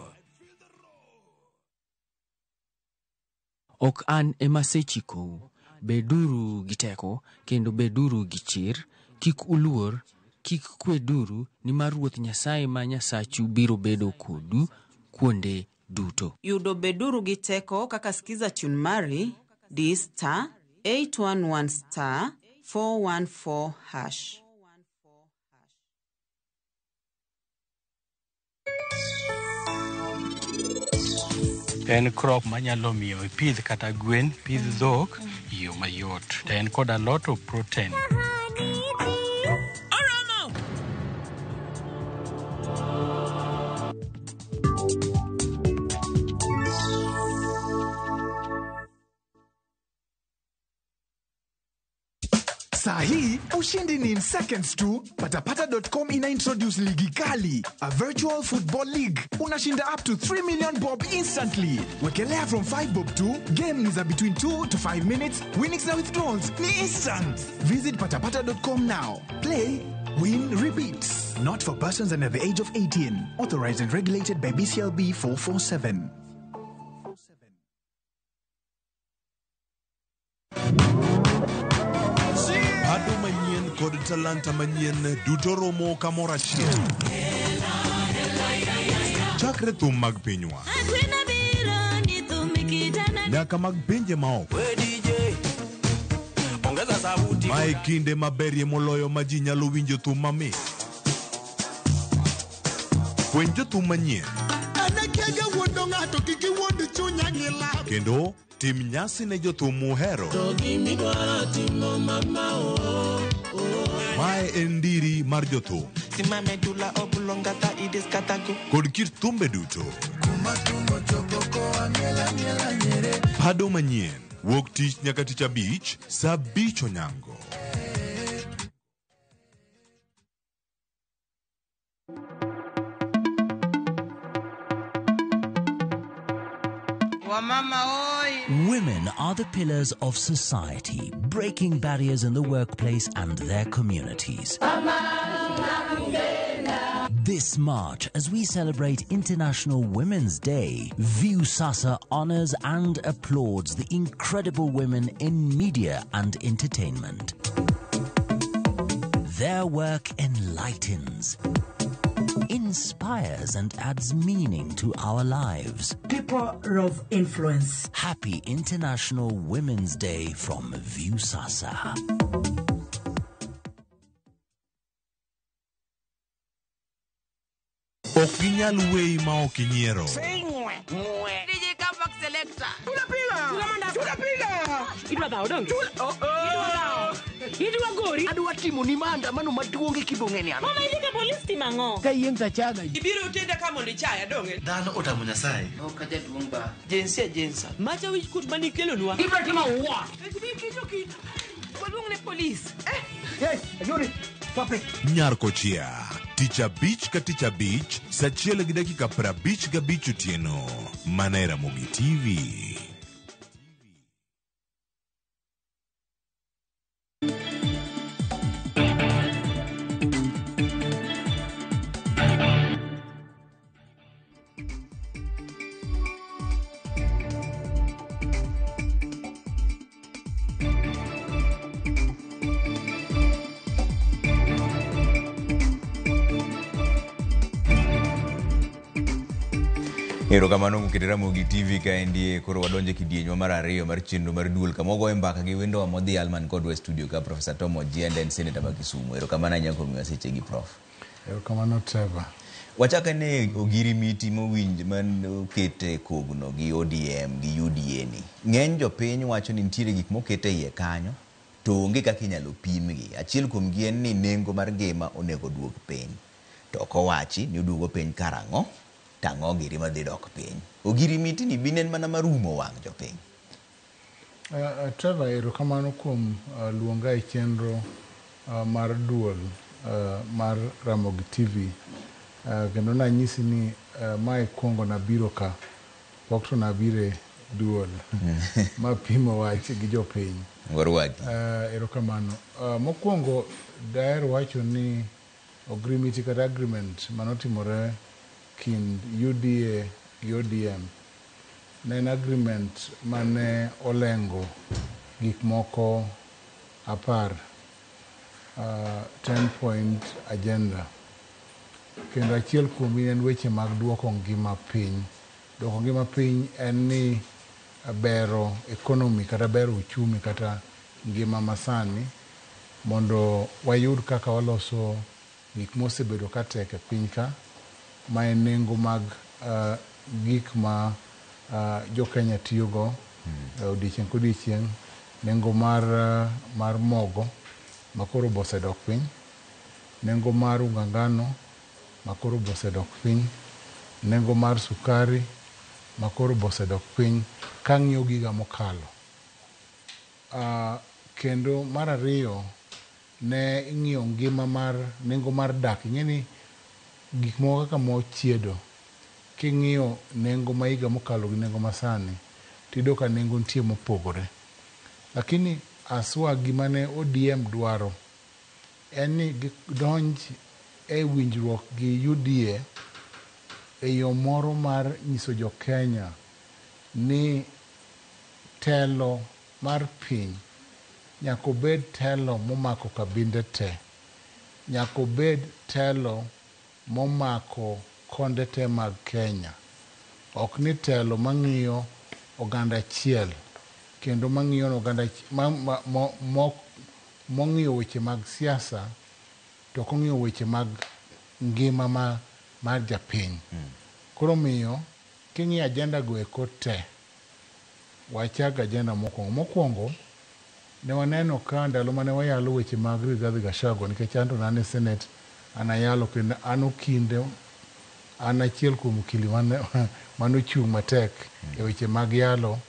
Ok an ema asechikou, beduru gi teko kendo beduru gi chir, kik uluor, kik kweduru, nimar Ruoth Nyasaye ma Nyasachu biro bedo kodu kuonde duto. Yudo beduru gi teko kaka skiza tune mari di star 811 star 414 hash. En crop manyalo miyo ipidh kata gwen, pidh dhok e yo mayot. To en kod a lot of protein. Oromo! Saa hii ushindi ni in seconds tu. Patapata.com ina introduce ligi kali, a virtual football league. Unashinda up to 3 million bob instantly. Wekelea from 5 bob to game ni za between 2 to 5 minutes. Winnings na withdrawals ni instant. Visit patapata.com now. Play, win, repeat. Not for persons under the age of 18. Authorized and regulated by BCLB 447. Ado manyien kod talanta manyien duto romo kamoro achiel. Chakre thum mag pinywa nyaka mag pinje maoko. Mae kinde maberie moloyo ma ji nyalo winjo thum mamit. Fweny jothum manyien kendo tim nyasi ne jothum muhero. Mae en ndiri mar jothum kod kit thumbe duto. Pado manyien wuok tich nyaka tich abich saa 5 onyango. Women are the pillars of society, breaking barriers in the workplace and their communities. This March, as we celebrate International Women's Day, Viusasa honors and applauds the incredible women in media and entertainment. Their work enlightens, inspires, and adds meaning to our lives. People of influence. Happy International Women's Day from Viusasa. Ok ginyal weyi ma ok inyiero. DJ Comeback Selector. Idwa dhawo donge? Idwa dhawo. Idwa gori. Adwa timo ni maandamano maduong' e kibong'eni an. Mama idhi ka polis timo ang'o? Ka yieng' tachaga. Ibiro tenda ka mondo ichaya donge? Dhano otamo Nyasaye. Ok ajaduong' ba. Jinsia jinsa. Macha wich kut manikelonwa. Ibro timo what? Waluong ne polis. Hey, Ayuri, pape. Nyar Kochia, tich abich ka tich abich, saa 1:55 otieno, mana e Ramogi TV. Erokamano kuom keto Ramogi TV kaendi koro wadonjo e kidienjwa mar ariyo mar chenro mar duol kama wagoye mbaka gi wendowa modhial man kodwa e studio ka Professor Tom Ojienda en seneta ma Kisumu. Erokamano ahinya kuom miyowa sechegi Prof. Erokamano Trevor. Wachak ane ogirimiti mowinj man oket e kogno gi ODM gi UDA ni. Ng'eny jopiny wacho ni nitiere gik moket e iye kanyo to onge kaka inyalo pimgi. Achiel kuomgi en ni nengo mar ngima onego oduog piny. To ok owachi ni oduogo piny karang'o tang'o giri madhi dok piny. Ogirimiti ni bin en mana marumo wang' jopiny. Trevor, erokamano kuom luonga e chenro mar duol mar Ramogi TV. Kendo nanyisi ni mae kuongo nabiro ka, pok to nabire duol mapimo wach gi jopiny. Warwaki. Erokamano. Mokwongo daher wacho ni ogirimiti kata agreement manotimore kind UDA gi ODM ne en agreement mane olengo gik moko 10, 10-point agenda. Kendo achiel kuomgi en weche mag duoko ngima piny. Duoko ngima piny en ni bero economy kata bero uchumi kata ngima masani mondo wayud kaka waloso gik mosebedo ka tek e piny ka, ma en nengo mag gik ma jo Kenya tiyogo odiechieng' kodiechieng', nengo mar mogo makoro bosedok piny, nengo mar unga ngano makoro bosedok piny, nengo mar sukari makoro bosedok piny kang'iyo giga mokalo. Kendo mar ariyo ne ing'iyo ngima mar nengo mar dak. Ing'e ni gik moko kaka mo chiedo, king'iyo nengo ma higa mokalo gi nengo masani, tiyudo ka nengo nitie mopogore. Lakini aswa gima ne ODM dwaro en ni gidonj e winjruok gi UDA e yo moro mar nyiso jo Kenya ni telo mar piny nyaka obed telo momako kabinde te, nyaka obed telo momako konde te mag Kenya. Ok ni telo mang'iyo oganda achiel kendo mang'iyo oganda mong'iyo weche mag siasa to ok ong'iyo weche mag ngima mar japiny. Koro miyo king'iyo agenda go eko te, wachak agenda mokwongo. Mokwongo ne waneno ka ndalo mane wayalo weche mag Rigathi Gachagua, nikech an to ne an e Senate, an ayalo kendo an okinde An achiel kuom okili manochung' matek e weche mag yalo.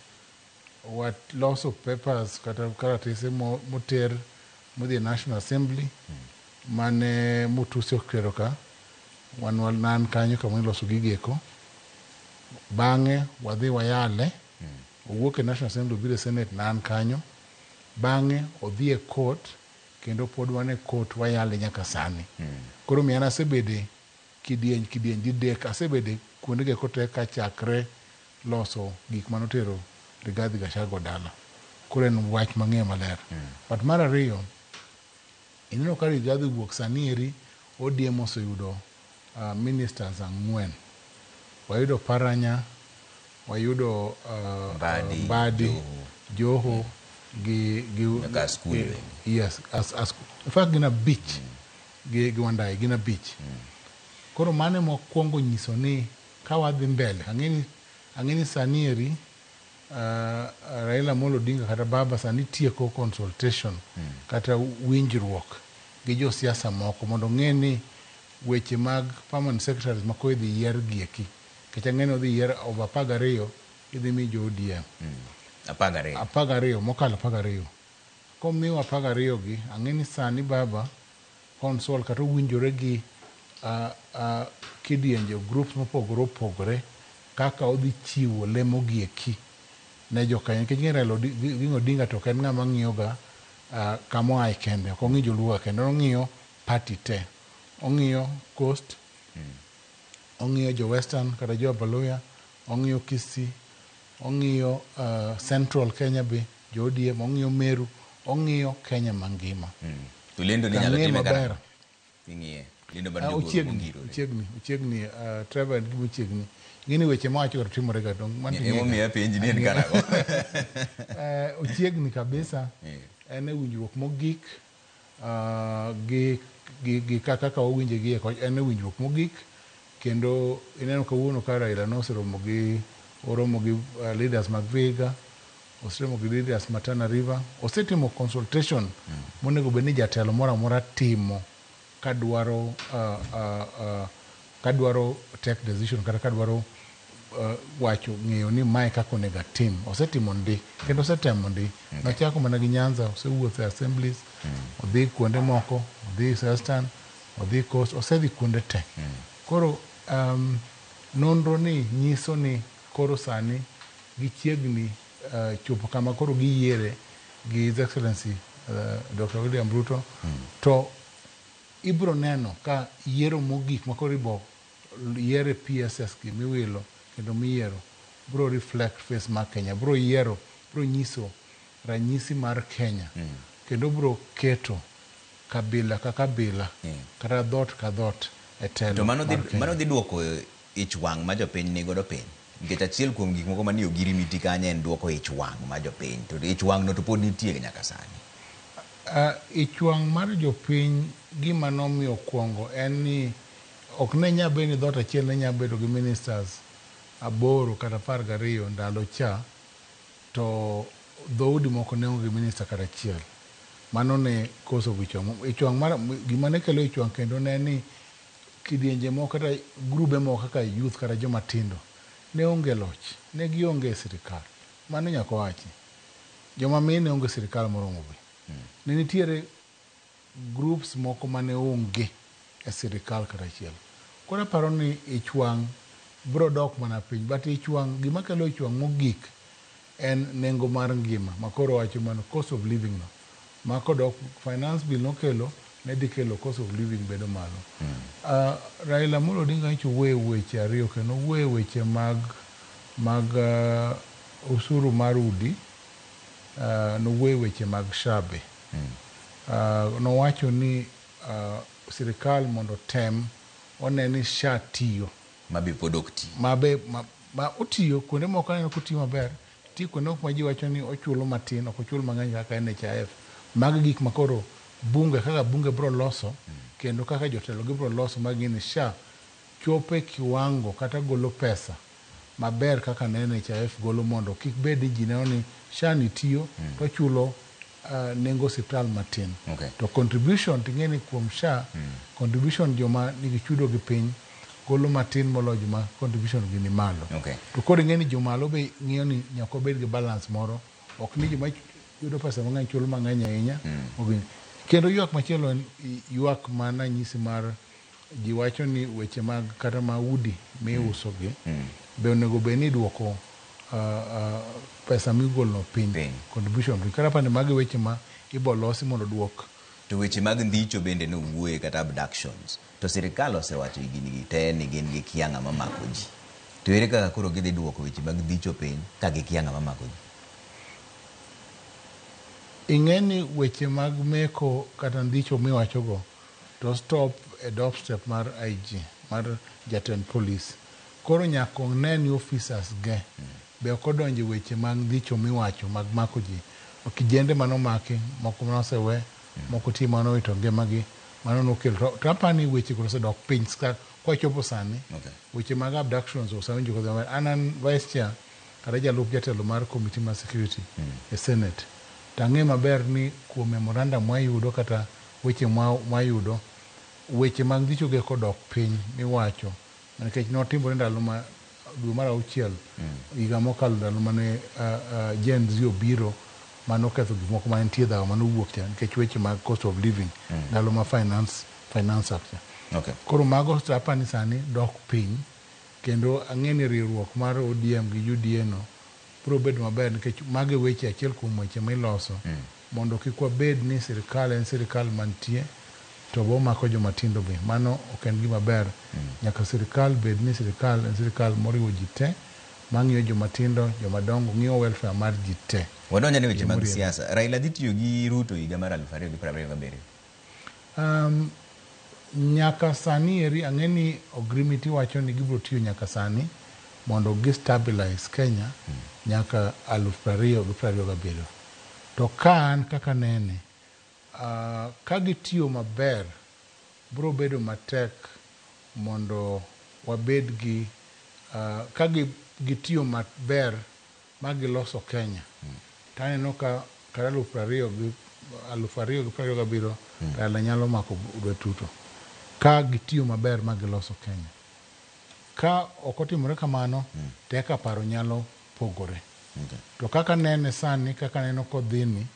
Waloso papers kata karatese moter modhi e National Assembly mane Mutuse okero ka wan nan kanyo kama iloso gigeko. Bang'e wadhi wayale. Owuok e National Assembly obiro e Senate nan kanyo. Bang'e odhi e court kendo pod wan e court wayale nyaka sani. Koro miyo an asebede kidieny kidieny didek asebede kuonde go te kachakre loso gik manotero Rigathi Gachagua dala. Koro en wach mang'eyo maler. But mar ariyo, ineno ka Rigathi owuok sani eri ODM oseyudo ministers 4. Wayudo Paranya, wayudo Mbadi, Joho, gi yes, in fact gin 5 gi Wandayi gin 5. Koro mano mokwongo nyiso ni ka wadhi mbele, ang'e ni sani eri Raila Amolo Odinga kata Baba sani tieko consultation kata winjruok gi josiasa moko mondo ong'e ni weche mag permanent secretaries ma koro idhi yier gi eki. Nikech ang'e ni odhi yier over 12 idhi mi jo ODM. 12. 12 mokalo 12. Komiwa 12 gi, ang'e ni sani Baba consult kata owinjore gi kidienje groups mopogore opogore kaka odhi chiwo lemo gi eki ne jokanyo. Nikech ing'e Raila Odinga to ok en ng'ama ng'iyo ga kama oaye kende, ok ong'i joluo kende, ong'iyo party te. Ong'iyo Coast, ong'iyo jo Western kata jo Abaluya, ong'iyo Kisii, ong'iyo Central Kenya be, jo ODM, ong'iyo Meru, ong'iyo Kenya mangima. To lendo ni nyalo time karang'o? Ing'iye. Lendo mar jogoro mongirore. Ochiegni, Trevor en gima ochiegni. Ing'e ni weche mawacho to timore ga to mano to ing'e. Emomiyo apenji ni en karang'o. Ochiegni kabisa. En e winjruok mogik gi kaka wawinje gi en e winjruok mogik kendo ineno kawuono ka Raila noseromo gi oromo gi leaders mag Vihiga, oseromo gi leaders ma Tana River, osetimo consultation monego bed ni jatelo moro amora timo kadwaro take decision kata kadwaro wacho ng'eyo ni mae kaka onego atim. Osetimo ndi kendo osetemo ndi. Nochako mana gi Nyanza, osewuotho e assemblies, odhi kuonde moko, odhi Western, odhi Coast, osedhi kuonde te. Koro nonro ni nyiso ni koro sani gichiegni chopo kama koro giyiere gi His Excellency Dr. William Ruto. To ibro neno ka yiero mogik ma koro ibo yiere PSS gi miwilo kendo miyiero bro reflect face mar Kenya, bro yiero, bro nyiso ranyisi mar Kenya kendo bro keto kabila ka kabila kata dhoot ka dhoot e telo. To mano dhi duoko ich wang' ma jopiny nigodo piny. Nikech achiel kuom gik moko manie ogiri miti kanyo en duoko ich wang' ma jopiny. To ich wang' no to pod nitie nyaka sani. Ich wang' mar jopiny gima nomiyo kuongo en ni ok ne nyal bedo ni dhoot achiel ne nyal bedo gi ministers 8 kata 12 ndalo cha to dhoudi moko ne onge gi minister kata achiel. Mano ne koso ich wang'. Ich wang' mar gima ne kelo ich wang' kendo ne ni kidienje moko kata grube moko kaka youth kata joma tindo ne onge loch, ne gionge e sirikal. Mano nyaka wachi. Joma mine onge sirikal moromo be. Ne nitiere groups moko mane onge e sirikal kata achiel. Koro aparo ni ich wang' bro dok mana piny. But ich wang' gima kelo ich wang' mogik en nengo mar ngima ma koro wacho mano cost of living no. Ma kodok finance bill nokelo ne dhi kelo cost of living bedo malo. Raila Amolo Odinga nyocha owuoyo weche ariyo kendo owuoyo weche mag osuru mar udi, nowuoyo weche mag SHA be. Nowacho ni sirikal mondo tem one ni SHA tiyo. Mabe pod ok ti. Mabe ma otiyo kuonde moko aneno kotiyo maber, nitie kuonde moko ma ji wacho ni ochulo matin, ok ochul mang'eny kaka NHIF. Magi gik ma koro bunge kaka bunge bro loso kendo kaka jotelo gibro loso ma gin SHA chopo e kiwango kata golo pesa maber kaka ne NHIF golo mondo kik bed ni ji neno ni SHA ni tiyo to chulo nengo osiptal matin. To contribution ting'e ni kuom SHA contribution joma nigi chudo gi piny golo matin moloyo joma contribution gi ni malo. To koro ing'e ni jomalo be ng'iyo ni nyaka wabed gi balance moro, ok ni joma yudo pesa mang'eny chulo mang'eny ahinya. Ok. Kendo ywak machielo en ywak mananyisi mar ji wacho ni weche mag kata maudi miuso gi be onego bed ni iduoko pesa migolo piny, contribution piny. Koro apani magi weche ma ibo losi mondo oduok. To weche mag ndicho bende nowuoye kata abductions. To sirikal osewacho higni gi te ni gin gi kia ng'ama mako ji. To ere kaka koro gidhi duoko weche mag ndicho piny ka gikia ng'ama mako ji? Ing'e ni weche mag meko kata ndicho miwachogo to stop e doorstep mar IG, mar jatend polis. Koro nyaka one ni officers ge be ok odonjo e weche mag ndicho miwacho mag mako ji. Kijende manomaki, moko manosewe, moko tie manowito ngimagi, mano nokelo. To apani weche go osedok piny kwachopo sani. Weche mag abductions osewinjo kodhi maber. An vice chair kata jalup jatelo mar committee mar security e Senate. To ang'e maber ni kuom memorandum mwayudo kata weche mwayudo, weche mag ndicho gi kodok piny miwacho nikech notimore ndalo ma dwe mar auchiel higa mokalo ndalo mane Gen Z obiro manoketho gik moko mane nitie dhawo manowuok cha nikech weche mag cost of living ndalo ma finance act cha. Koro mago to apani sani dok piny kendo ang'e ni riwruok mar ODM gi UDA no biro bedo maber nikech mago e weche achiel kuom weche miloso mondo kik wabed ni sirikal en sirikal mantie to bomako joma tindo be mano ok en gima ber. Nyaka sirikal bed ni sirikal en sirikal moriwo ji te mang'iyo joma tindo, joma dongo, ng'iyo welfare mar ji te. Wadonjo ne weche mag siasa. Raila dhi tiyo gi Ruto higa mar 2027. Nyaka sani eri ang'e ni Ogrimiti wacho ni gibiro tiyo nyaka sani mondo gi stabilize Kenya nyaka 2027. To ka an kaka nene, ka gitiyo maber, biro bedo matek mondo wabed gi ka gitiyo maber ma giloso Kenya. To aneno ka kar 2027 Raila nyalo mako lwet Ruto. Ka gitiyo maber ma giloso Kenya. Ka ok otimore kamano, to eka paro nyalo pogore. To kaka nene sani, kaka neno kodhini,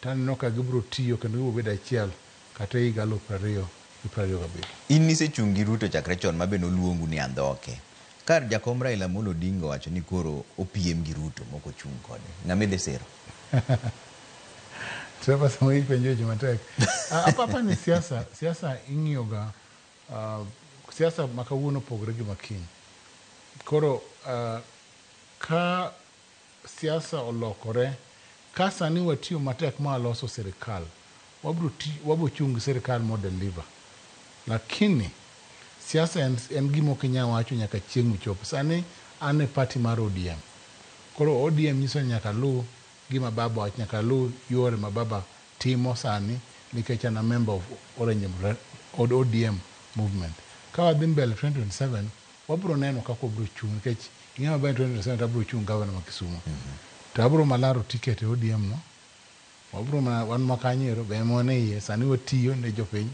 to aneno ka gibiro tiyo kendo gibiro bedo achiel kata e higa 2027. In nisechung' gi Ruto chakre chon ma be noluongu ni andhoke. Kar jakom Raila Amolo Odinga owacho ni koro opiem gi Ruto mok ochung' kode. Ng'ama idhi siro? Trevor samoro ipenjo weche matek. Apani siasa ing'iyo ga siasa ma kawuono opogore gi ma kiny. Koro ka siasa olokore, ka sani watiyo matek ma waloso sirikal, wabiro chung' gi sirikal mo deliver. Lakini siasa en gima ok inyal wacho nyaka chieng' michopo. Sani an e party mar ODM. Koro ODM nyiso ni nyaka aluw gima baba wacho, nyaka aluw yore ma baba timo sani nikech an a member of Orange ODM movement. Ka wadhi mbele 2027, wabiro neno kaka wabiro chung' nikech ing'e maber ni 2027 to abiro chung' gavana ma Kisumu. To abiro malaro ticket e ODM no. Wabiro mana wan ma kanyo ero be ema wan e iye sani watiyo ne jopiny.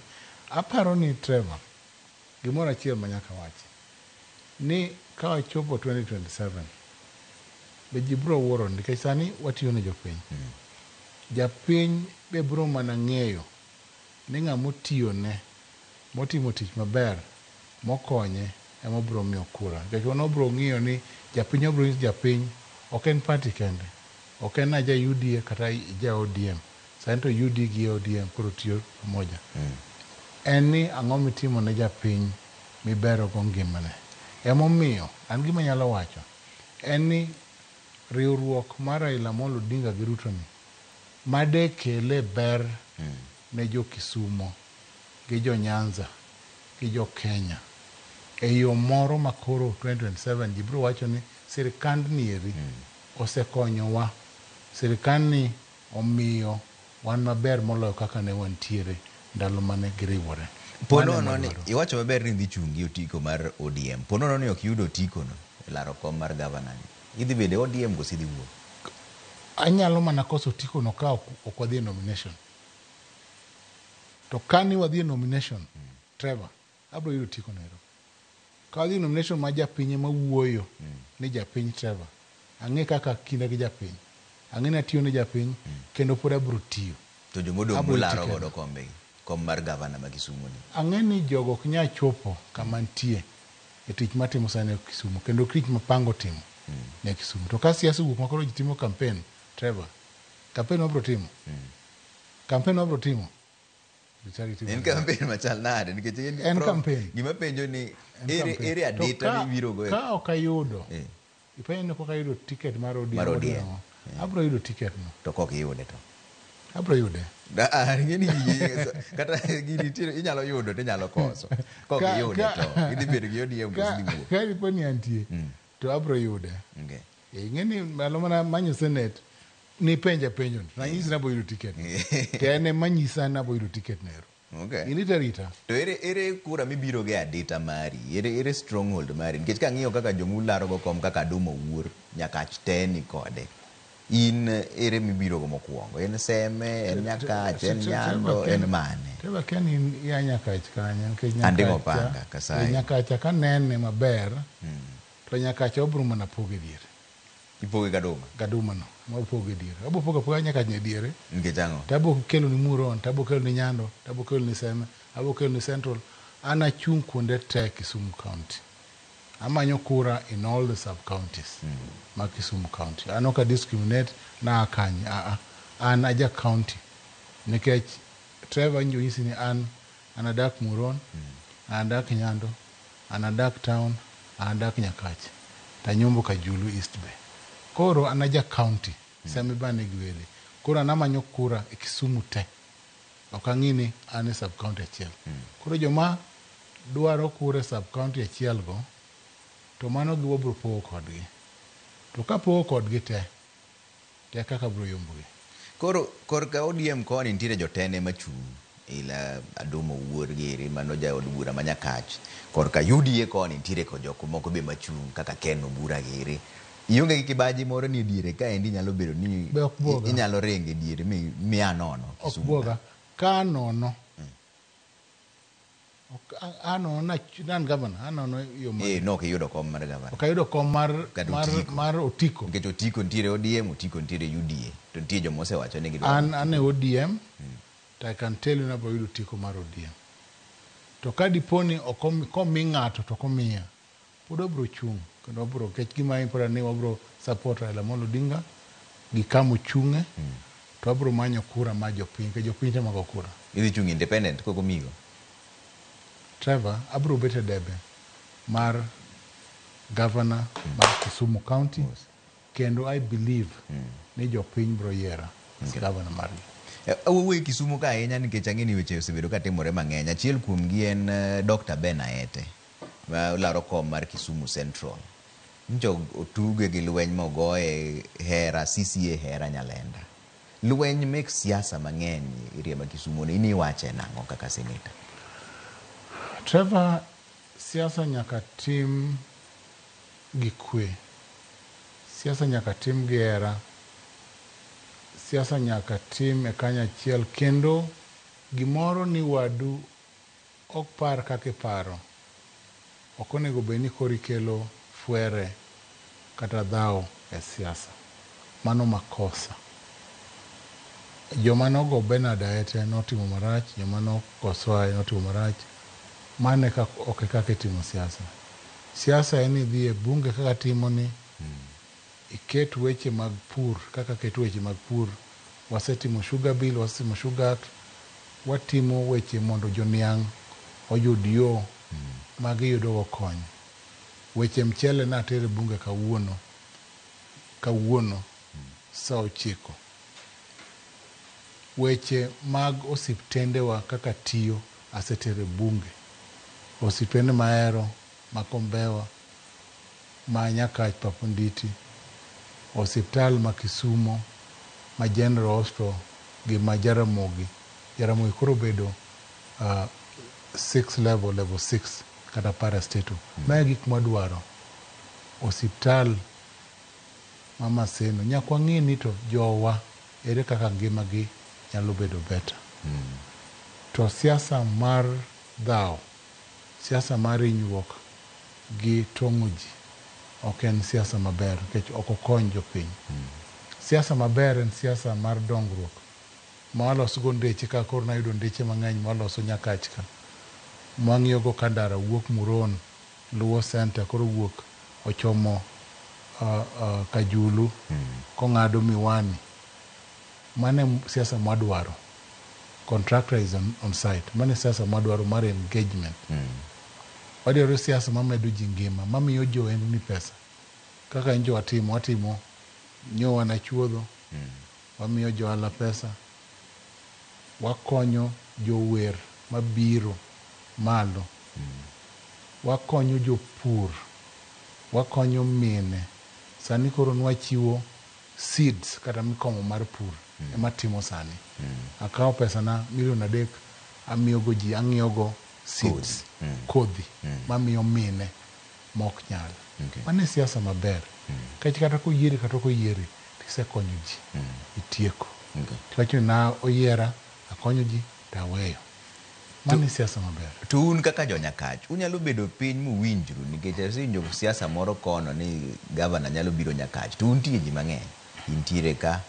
Aparo ni Trevor, gimoro achiel ma nyaka wachi ni ka wachopo 2027 be ji biro wuoro nikech sani watiyo ne jopiny. Japiny be biro mana ng'eyo ni ng'ama otiyone motimo tich maber mokonye ema obiro miyo kura. Nikech wan wabiro ng'iyo ni japiny obiro nyiso japiny ok en party kende. Ok en aja UDA kata ja ODM. Sani to UD gi ODM koro tiyo pamoja. En ni ang'o mitimo ne japiny mibero go ngimane. Emomiyo an gima anyalo wacho en ni riwruok mar Raila Amolo Odinga gi Ruto ni madekele ber ne jo Kisumo gi jo Nyanza gi jo Kenya e yo moro ma koro 2027 ji biro wacho ni sirikandni eri osekonyowa, sirikandni omiyo wan maber moloyo kaka ne wantiere ndalo mane giriwore. Po nono ni iwacho maber ni idhi chung' gi otiko mar ODM. Po nono ni ok iyudo otiko no e laro kom mar gavana ni. Idhi bedo e ODM koso idhi wuok? Anyalo mana koso otiko no ka ok wadhi e nomination. To ka ni wadhi e nomination, Trevor, abiro yudo otiko no ero. Ka wadhi e nomination ma japiny ema wuoyo ni japiny Trevor, ang'e kaka kinda gi japiny. Ang'e ni atiyo ne japiny kendo pod abiro tiyo. To jomodong' Abiro mularo tiyo godo kombe kom mar gavana ma Kisumu ni. Ang'e ni jogo ok nyal chopo kama nitie e tich matimo sani e Kisumu kendo tich mapango timo ne Kisumu. To ka siasa owuok ma koro ji timo campaign, Trevor, campaign mabiro timo, campaign mabiro timo, Richard itimo En nade? campaign machal nade nikech en, En prof, campaign. Gima penjo ni En ere campaign. ere To adita mibiro go e- Ka ok ayudo, Eh. ipenjo ni pok ayudo ticket mar ODM. Mar ODM. Abiro yudo ticket no. To kok iyude to. Abiro yude. Ah, ing'e ni gigi- kata gini nitiere inyalo yudo to inyalo koso. Kok iyude to idhi bedo gi ODM koso idhi wuok. Ka dipo ni antie, to abiro yude. Okay. Ing'e ni ndalo mana manyo senate, nipenja penjo ni, nanyisi ni abiro yudo ticket. To en ema nyisa ni abiro yudo ticket nero. Okay. In ita rita. To ere kura mibiro go e adita mari? Ere stronghold mari? Nikech kang'iyo kaka jomularo go kom kaka Aduma Owuor, Nyakach te ni kode. In ere mibiro go mokwongo? En Seme, en Nyakach, en Nyando, en mane? Trevor kia ni in ia Nyakach kanye nikech Anding'o Nyakacha- panga, Kasai. Nyakacha kanene maber to Nyakacha wabiro mana pogo e diere. Ipoge gaduma? Gaduma no, wapogo e diere. Wabo pogo apoga Nyakach ni e diere. Nikech ang'o? To abo kelo ni Muron, to abo kelo ni Nyando, to abo kelo ni Seme, abo kelo ni Central. An achung' kuonde te Kisumu County. Amanyo kura in all the sub counties ma Kisumu County. An ok a discriminate na akanye, aa. An aja county. Nikech Trevor njo nyisi ni an adak Muron, an adak Nyando, an adak town, an adak Nyakach. Tanyombo Kajulu East Bay. Koro an aja county, Seme bane gi wede. Koro an amanyo kura e Kisumu te. Ok ang'i ni an e sub county achiel. Koro joma dwaro kura e sub county achiel go, to mano gi wabro pogo kodgi. To ka pogo kodgi te, te kaka bro yombogi. Koro korka ODM koni nitiere jotende machung' ila Aduma Owuor giri mano jaod bura ma Nyakach. Korka UDA koni nitiere kod jok moko be machung' kaka Ken Obura giri. Ionge gi kibaji moro ni e diere kaendi nyalo bedo ni Be ok buoga. inyalo ringo e diere mi a nono Ok Kisumu. buoga. Ka nono, ok anono na an governor, anono yo ma. No ok iyudo kom mar gavana. Ok ayudo kom mar, Kata mar, Otiko. mar Otiko. Nikech Otiko nitiere ODM, Otiko nitiere UDA. To nitie joma osewacho ni gidwaro. An e ODM, to I can tell you ni abiro yudo otiko mar ODM. To ka dipo ni ok komi ng'ato to ok omiya, pod wabiro chung' kendo wabiro nikech gima important ni wabiro support Raila Amolo Odinga gi kama ochung'e to wabiro manyo kura mar jopiny nikech jopiny tema go kura. Idhi chung' independent kok omigo. Trevor, abiro bet e debe mar governor mar Kisumu County kendo I believe ni jopiny biro yiera as governor margi. Awuoyo Kisumu ka ahinya nikech ang'e ni weche osebedo ka timore mang'eny. Achiel kuomgi en Dr. Ben Aete ma laro kom mar Kisumu Central. Nyocha otuge gi lweny mogoye hera CCA hera Nyalenda. Lweny mek siasa mang'eny area ma Kisumu ni in iwache nang'o kaka seneta? Trevor, siasa nyaka tim gi kwe. Siasa nyaka tim gi hera. Siasa nyaka tim e kanyachiel kendo gimoro ni wadu ok par kaka iparo. Ok onego bed ni koro ikelo fwere kata dhawo e siasa. Mano makosa. Joma nogo Bernard Aete notimo marach, joma nokosoa notimo marach. Mano e ok e kaka itimo siasa. Siasa en ni idhi e bunge kaka timo ni, iket weche mag pur kaka ket weche mag pur. Wasetimo sugar bill, wasetimo sugar act, watimo weche mondo joniang' oyud yo ma giyudogo kony. Weche mchele natero e bunge kawuono sa 9. Weche mag osiptendewa kaka tiyo asetero e bunge. Osiptende mahero, ma Kombewa, ma Nyakach Paponditi, osiptal ma Kisumo, ma General Hospital gi ma Jaramogi. Jaramogi koro obedo 6 level, level 6 kata parastatal. Mae gik mwadwaro. Osiptal ma Maseno. Nyaka wang'i ni to jowa ere kaka ngimagi nyalo bedo better. To siasa mar dhawo, siasa mar hinyruok gi tong'o ji ok en siasa maber nikech ok okony jopiny. Siasa maber en siasa mar dongruok ma walosgo ndeche ka koro nayudo ndeche mang'eny mwaloso Nyakach ka. Mwang'iyogo ka ndara wuok Muron luwo center koro wuok ochomo Kajulu kong'ado Miwani. Mano e siasa mwadwaro. Contractor is on site. Mano e siasa mwadwaro mar engagement. Wadwaro siasa mamedo ji ngima, mamiyo johendni pesa. Kaka njo watimo, watimo nyo wan chuodho, wamiyo johala pesa, wakonyo jower mabiro malo, wakonyo jopur, wakonyo mine. Sani koro nwachiwo seeds kata mikomo mar pur ema timo sani. Akawo pesana milion 3 amiyogo ji, ang'iewogo seeds, kodhi mamiyo mine mok nyal. Mano e siasa maber. Nikech kata koyieri kata ok oyieri, tisekonyo ji, itieko. Tiwacho ni na oyiera, akonyo ji, taweyo. Mano e siasa maber. To un kaka jonyakach, unyalo bedo piny muwinjru nikech asewinjo siasa moro kono ni gavana nyalo biro Nyakach to untie ji mang'eny. Intiere ka,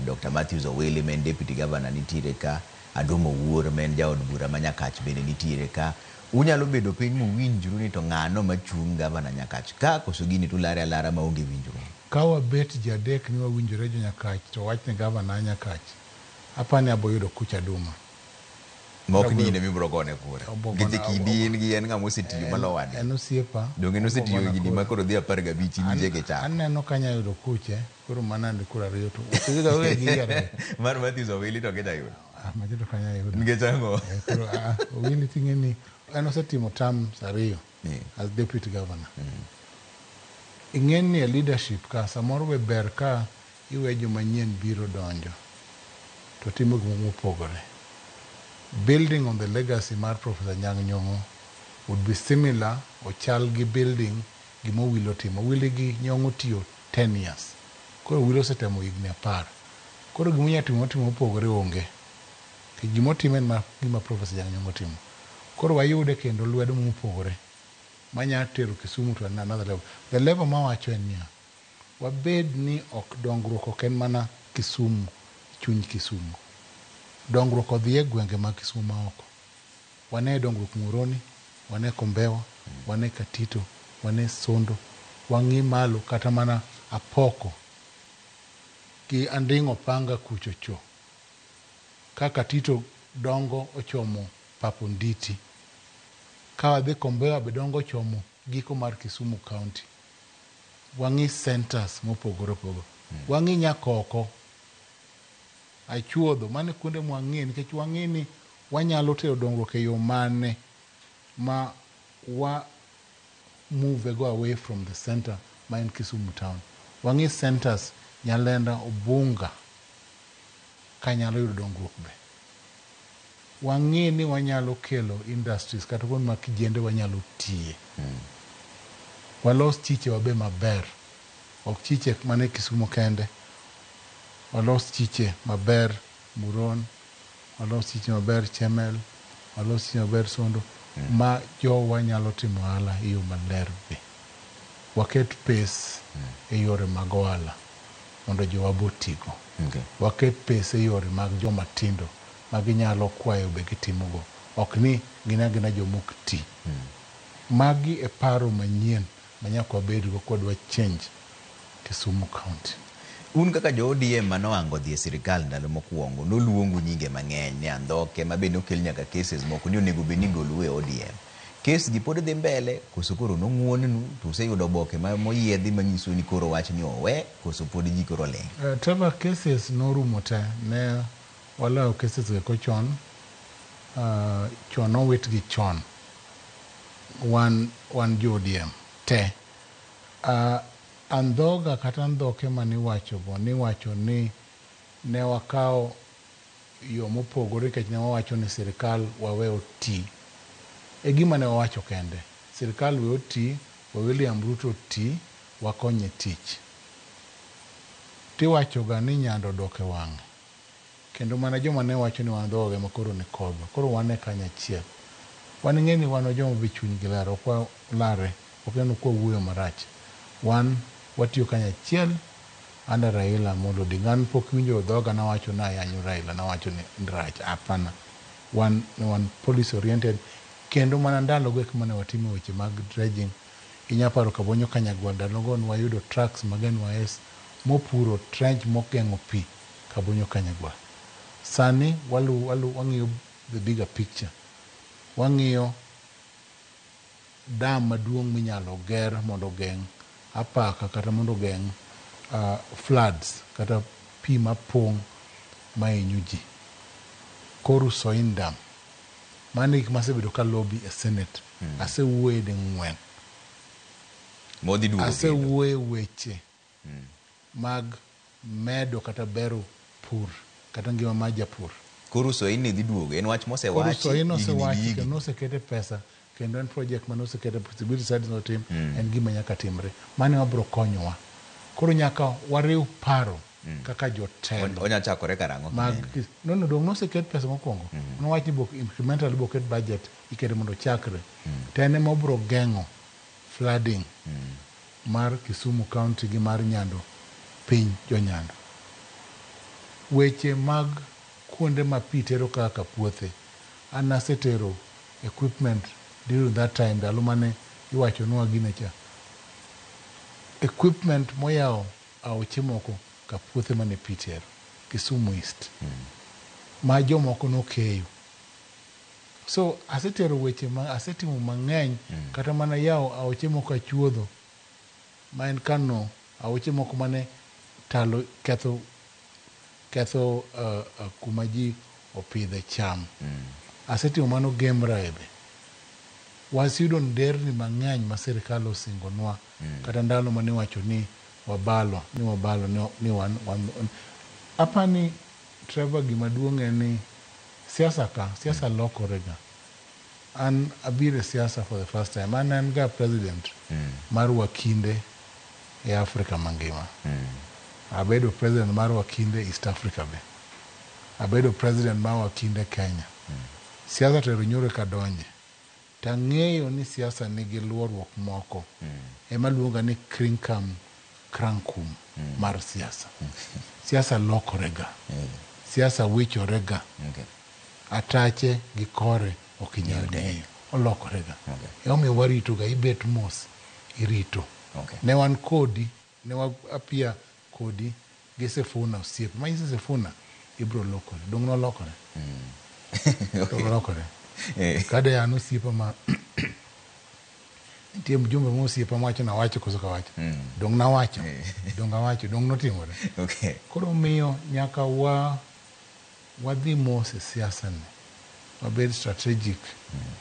Dr. Matthews Owili ma en deputy governor nitiere ka, Adumo Owuor ma en jaod bura ma Nyakach bende nitiere ka. Unyalo bedo piny muwinjru ni to ng'ano machung' gavana Nyakach ka koso gini tulare alara maonge winjruok. Ka wabet ji adek ni wawinjore jo Nyakach to wach ni gavana Nyakach, apani abo yudo kuch Aduma. Ma ok ni in ema ibiro gone kura. Nikech e kindi in gi en ng'ama osetiyo malo wadgi. En osiepa. Donge en osetiyo Obogona higni kura. ma koro dhi 15 iwinje kichako. Aneno ka anya yudo kuche, koro mana ndi kura ariyo to we giyiere. Mar Matthews Owili to ok inyal yudo. Ah, macho to kanya yudo. Nikech ang'o? Koro, Owili ting'e ni en osetimo terms ariyo as deputy governor. Ing'e ni e leadership ka samoro be ber ka iwe joma nyien biro donjo to timo gik mopogore. Building on the legacy mar Professor Anyang' Nyong'o would be similar ochal gi building gima Owili otimo. Owili gi Nyong'o tiyo 10 years. Koro Owili osetemo higni 10. Koro gima onyalo timo otimo mopogore onge. Nikech gima otimo en gima Professor Anyang' Nyong'o otimo. Koro wayude kendo lwedo mopogore manya tero Kisumu to another level. The level mawacho en niya, wabed ni ok dongruok ok en mana Kisumu, chuny Kisumu. Dongruok odhi e gwenge mag Kisumu maoko. Wane dongruok Muhoroni, wane Kombewa, wane Katito, wane Sondo, wang'i malo kata mana Apoko gi Anding'o Panga kucho cho. Ka Katito dongo ochomo Paponditi. Ka wadhi Kombewa be dongo ochomo giko mar Kisumu County. Wang'i centers mopogore opogore. Wang'i Nyakoko, Achuodho, mano e kuonde mwang'iye nikech wang'i ni wanyalo tero dongruok e yo mane ma wa move go away from the center ma en Kisumu town. Wang'i centers Nyalenda, Ubunga kanyalo yudo dongruok be. Wang'i ni wanyalo kelo industries kata kuonde ma kijende wanyalo tiye. Walos chiche wa be maber. Ok chiche mana e Kisumu kende. Walos chiche maber Muron, walos chiche maber Chemel, walos chiche maber Sondo, ma jowa nyalo timo ohala e yo maler be. Waket pes e yore mag ohala mondo jowa be otigo. Waket pes e yore mag joma tindo ma ginyalo kwayo be gitimogo. Ok ni gin agina joma ok ti. Magi e paro manyien ma nyaka wabedgo kwadwa change Kisumu County. Un kaka jo ODM manohango dhi e sirikal ndalo mokwongo, noluongu nyinge mang'eny ni andhoke ma be nokel nyaka cases moko ni onego bed ni igolou e ODM. Kes gi pod dhi mbele koso koro nong'uon-nu to useyudo oboke moyiedhi manyiso ni koro wachni owe koso pod ji koro ling'? Trevor, cases norumo te. Ne waloyo cases go chon. Chon nowitgi chon. Wan jo ODM te. Andhoga kata andhoke maniwacho go niwacho ni ne wakawo yo mopogore nikech ne wawacho ni sirikal wawe oti. E gima ne wawacho kende. Sirikal we oti, we William Ruto oti, wakonye tich. Tiwacho ga ni nyando odok e wang'e. Kendo mana joma ne wacho ni wan dhoga ema koro ni kodwa. Koro wan e kanyachiel. Wan ing'e ni wan joma be chunygi ler, ok walare Pok ineno kwa wuoyo marach. Wan watiyo kanyachiel under Raila Amolo Odinga. An pok iwinjo dhoga nawacho ni ayanyo Raila, nawacho ni rach. Hapana. Wan ne wan policy oriented kendo mana ndalogo eko mane watimo weche mag dredging. Inya paro Kabonyo Kanyagwal ndalogo ne wayudo trucks mag NYS mopuro trench mogeng'o pi Kabonyo Kanyagwal. Sani walu, walu, wang'iyo the bigger picture. Wang'iyo dam maduong' minyalo ger mondo ogeng' apaka kata mondo ogeng' floods kata pi mapong' mahinyo ji. Koru Soin Dam. Mano e gik masebedo ka lobby e Senate. Asewuoye ding'wen. Modhi duogo kendo. Asewuoye weche mag medo kata bero pur kata ngima mar japur. Koru Soin ni dhi duogo. En wach Koru mosewachi Soin higni gi osewachi higni. kendo nosekete pesa kendo en project mane osekete feasibility studies notim en gima nyaka timre. Mano ema biro konyowa. Koro nyaka wariw paro kaka jotelo. Onya chakore karang'o? Mag no no dong noseket pesa mokwongo. Nowach ni bok incremental boket budget ikete mondo ochakre. To en ema obiro geng'o flooding mar Kisumu County gi mar Nyando piny jo Nyando. Weche mag kuonde ma pi tero kaka puothe, an nasetero equipment during that time ndalo mane iwachonwa gine cha. Equipment moyawo aoche moko ka puothe mane pi tero Kisumu East. Ma jomoko nokeyo. So asetero weche ma asetimo mang'eny kata mana yawo aoche moko achuodho ma en kano aoche moko mane talo ketho ketho kuma ji opidhe cham. Asetimo mano Gemra be. Waseyudo nderni mang'eny ma sirikal osingonwa kata ndalo mane iwacho ni wabalo ni wabalo ni, ni wan, wan, apani Trevor gima duong' en ni siasa ka siasa lokore ga. An abiro e siasa for the first time. An an ga president mar wakinde e Afrika mangima. Abedo president mar wakinde East Africa be. Abedo president mar wakinde Kenya. Siasa to ero nyoro eka donje. Tang'eyo ni siasa nigi luoruok moko. Ema luonga ni krinkam krankum mar siasa. Siasa lokore ga. Siasa wichore ga. Atache gi kore ok inyal ng'eyo. Olokore ga. Emomiyo warito ga ibet mos irito. Ne wan kodi, ne wa apia kodi gi Sifuna osiepe. Manyiso Sifuna ibiro lokore. Dong' nolokore. Dong' nolokore. Kade an osiepa ma nitie mjumbe mo osiepa mawacho nawacho koso kawacho. Dong' nawacho. Dong' awacho. Dong' notimore. Koro miyo nyaka wa wadhi mos e siasa ni. Wabed strategic.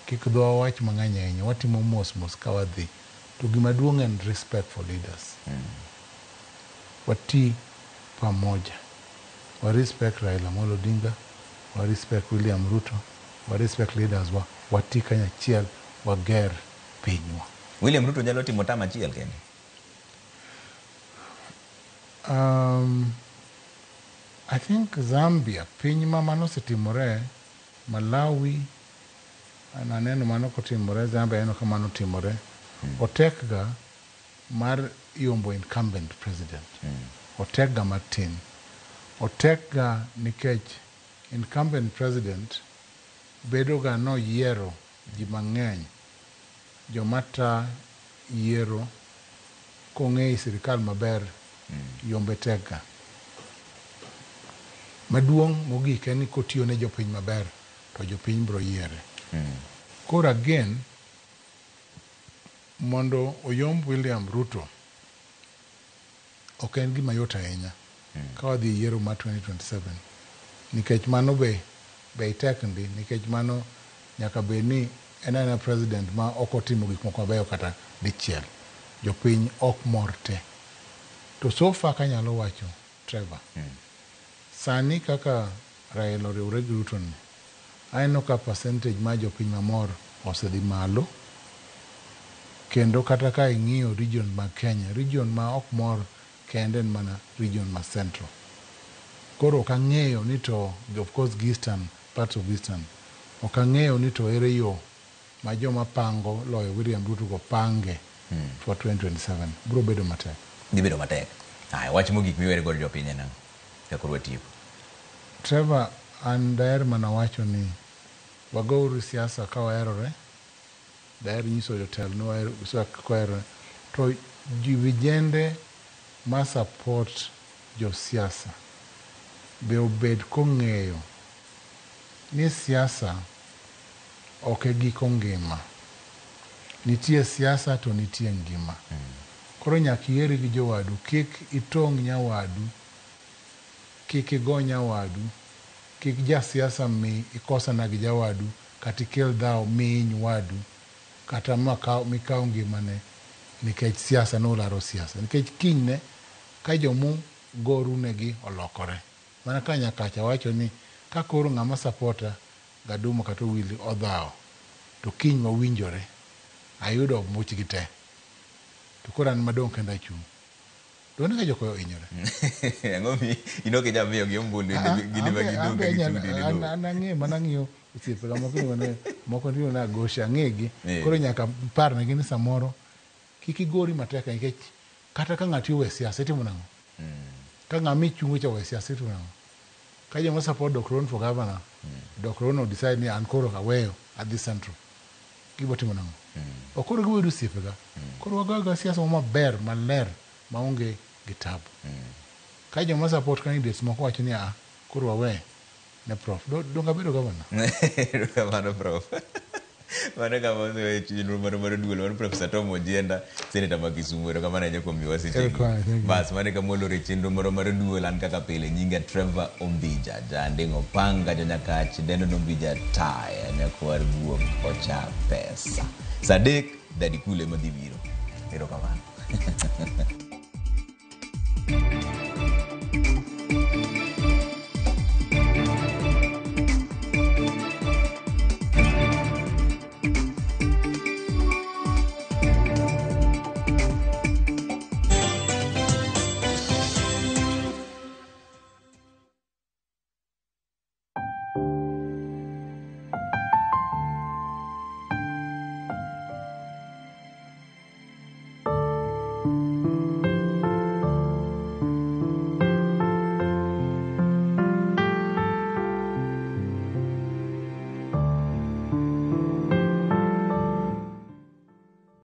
Kik dhowa wach mang'eny ahinya. Watimo mos mos ka wadhi. To gima duong' en respect for leaders. Wati pamoja. Wa respect Raila Amolo Odinga, wa respect William Ruto, wa respect leaders wa, wati kanyachiel, wager pinywa. William Ruto nyalo timo term achiel kende. I think Zambia, piny ma mano osetimore, Malawi, an aneno mano kotimore, Zambia aneno ka mano timore. Otek ga mar yombo incumbent president. Otek ga matin. Otek ga nikech incumbent president bedo ga noyiero ji mang'eny. Joma ta yiero kong'e sirikal maber yombe tek ga. Maduong' mogik en ni kotiyo ne jopiny maber to jopiny biro yiere. Koro again, mondo oyomb William Ruto ok en gima yot ahinya ka wadhi e yiero mar 2027 nikech mano be tek ndi nikech mano nyaka bed ni en aena president ma ok otimo gik moko mabeyo kata dichiel. Jopiny ok mor te. To so far kanyalo wacho Trevor, sani kaka Raila oriwore gi Ruto ni, aneno ka percentage mar jopiny mamor osedhi malo kendo kata ka ing'iyo region mag Kenya, region ma ok mor kende en mana region ma Central. Koro ok ang'eyo ni to of course gi Eastern, parts of Eastern, ok ang'eyo ni to ere yo ma joma pango loyo William Ruto go pange For 2027 biro bedo matek. Dhi bedo matek. Aya, wach mogik miwere godo jopiny en ang'o? Ka koro watieko. Trevor, an daher mana wacho ni wagouru siasa ka waherore. Daher nyiso jotelo ni wahero siasa ka waherore. To ji vijende ma support josiasa be obed kong'eyo ni siasa ok e giko ngima. Nitie siasa to nitie ngima. Koro nyaka iherri gi jowadu, kik itong' nyawadu, kik igo nyawadu, kik jasiasa mi ikosana gi jawadu kata ikel dhaw mi hiny wadu kata mikaw ngimane nikech siasa nolaro siasa. Nikech kinyne ka jomu goru negi olokore. Mana ka Nyakacha wacho ni ka koro ng'ama supporta Gadumo kata Owili odhawo to kiny wawinjore ayudo muchgi te to koro an madong' kenda achung'. Donge ka jok ohinyore? Ang'o mi in ok inyal miyogi ombulu gin ema gidong' ka gichung' to in idong'. An ang'e mana ng'iyo osiepega moko iluongo ni moko iluongo ni Agosha ang'egi. Koro nyaka iparnegi ni samoro kik igori matek nikech kata ka ng'ati owe siasa itimo nang'o? Ka ng'ama ichungo cha owe siasa itimo nang'o? Ka joma support Dok Rono for governor, Dok Rono decide ni an koro aweyo adhi Central. Gibo timo nang'o? Ok koro gibedo osiepega. Koro wagoyo agoya siasa maber maler maonge gi tabu. Ka joma support candidates moko wacho ni a koro wawe ne prof. Donge abedo governor? Erokamano prof. Mano kama waseweyo chenro marwa mar duol mar Professor Tom Ojienda, Senator ma Kisumu. Erokamano ahinya kuom miyowa sechegi. Erokamano, thank you. Bas, mano e kama waloro e chenro marwa mar duol. An kaka pile nyinga Trevor Ombija, Janding' Opanga, Jonyakach, Deno Ombija Taya, nyakwar guok ocha pesa. Sa 3, Daddy Cool ema dhi biro. Erokamano.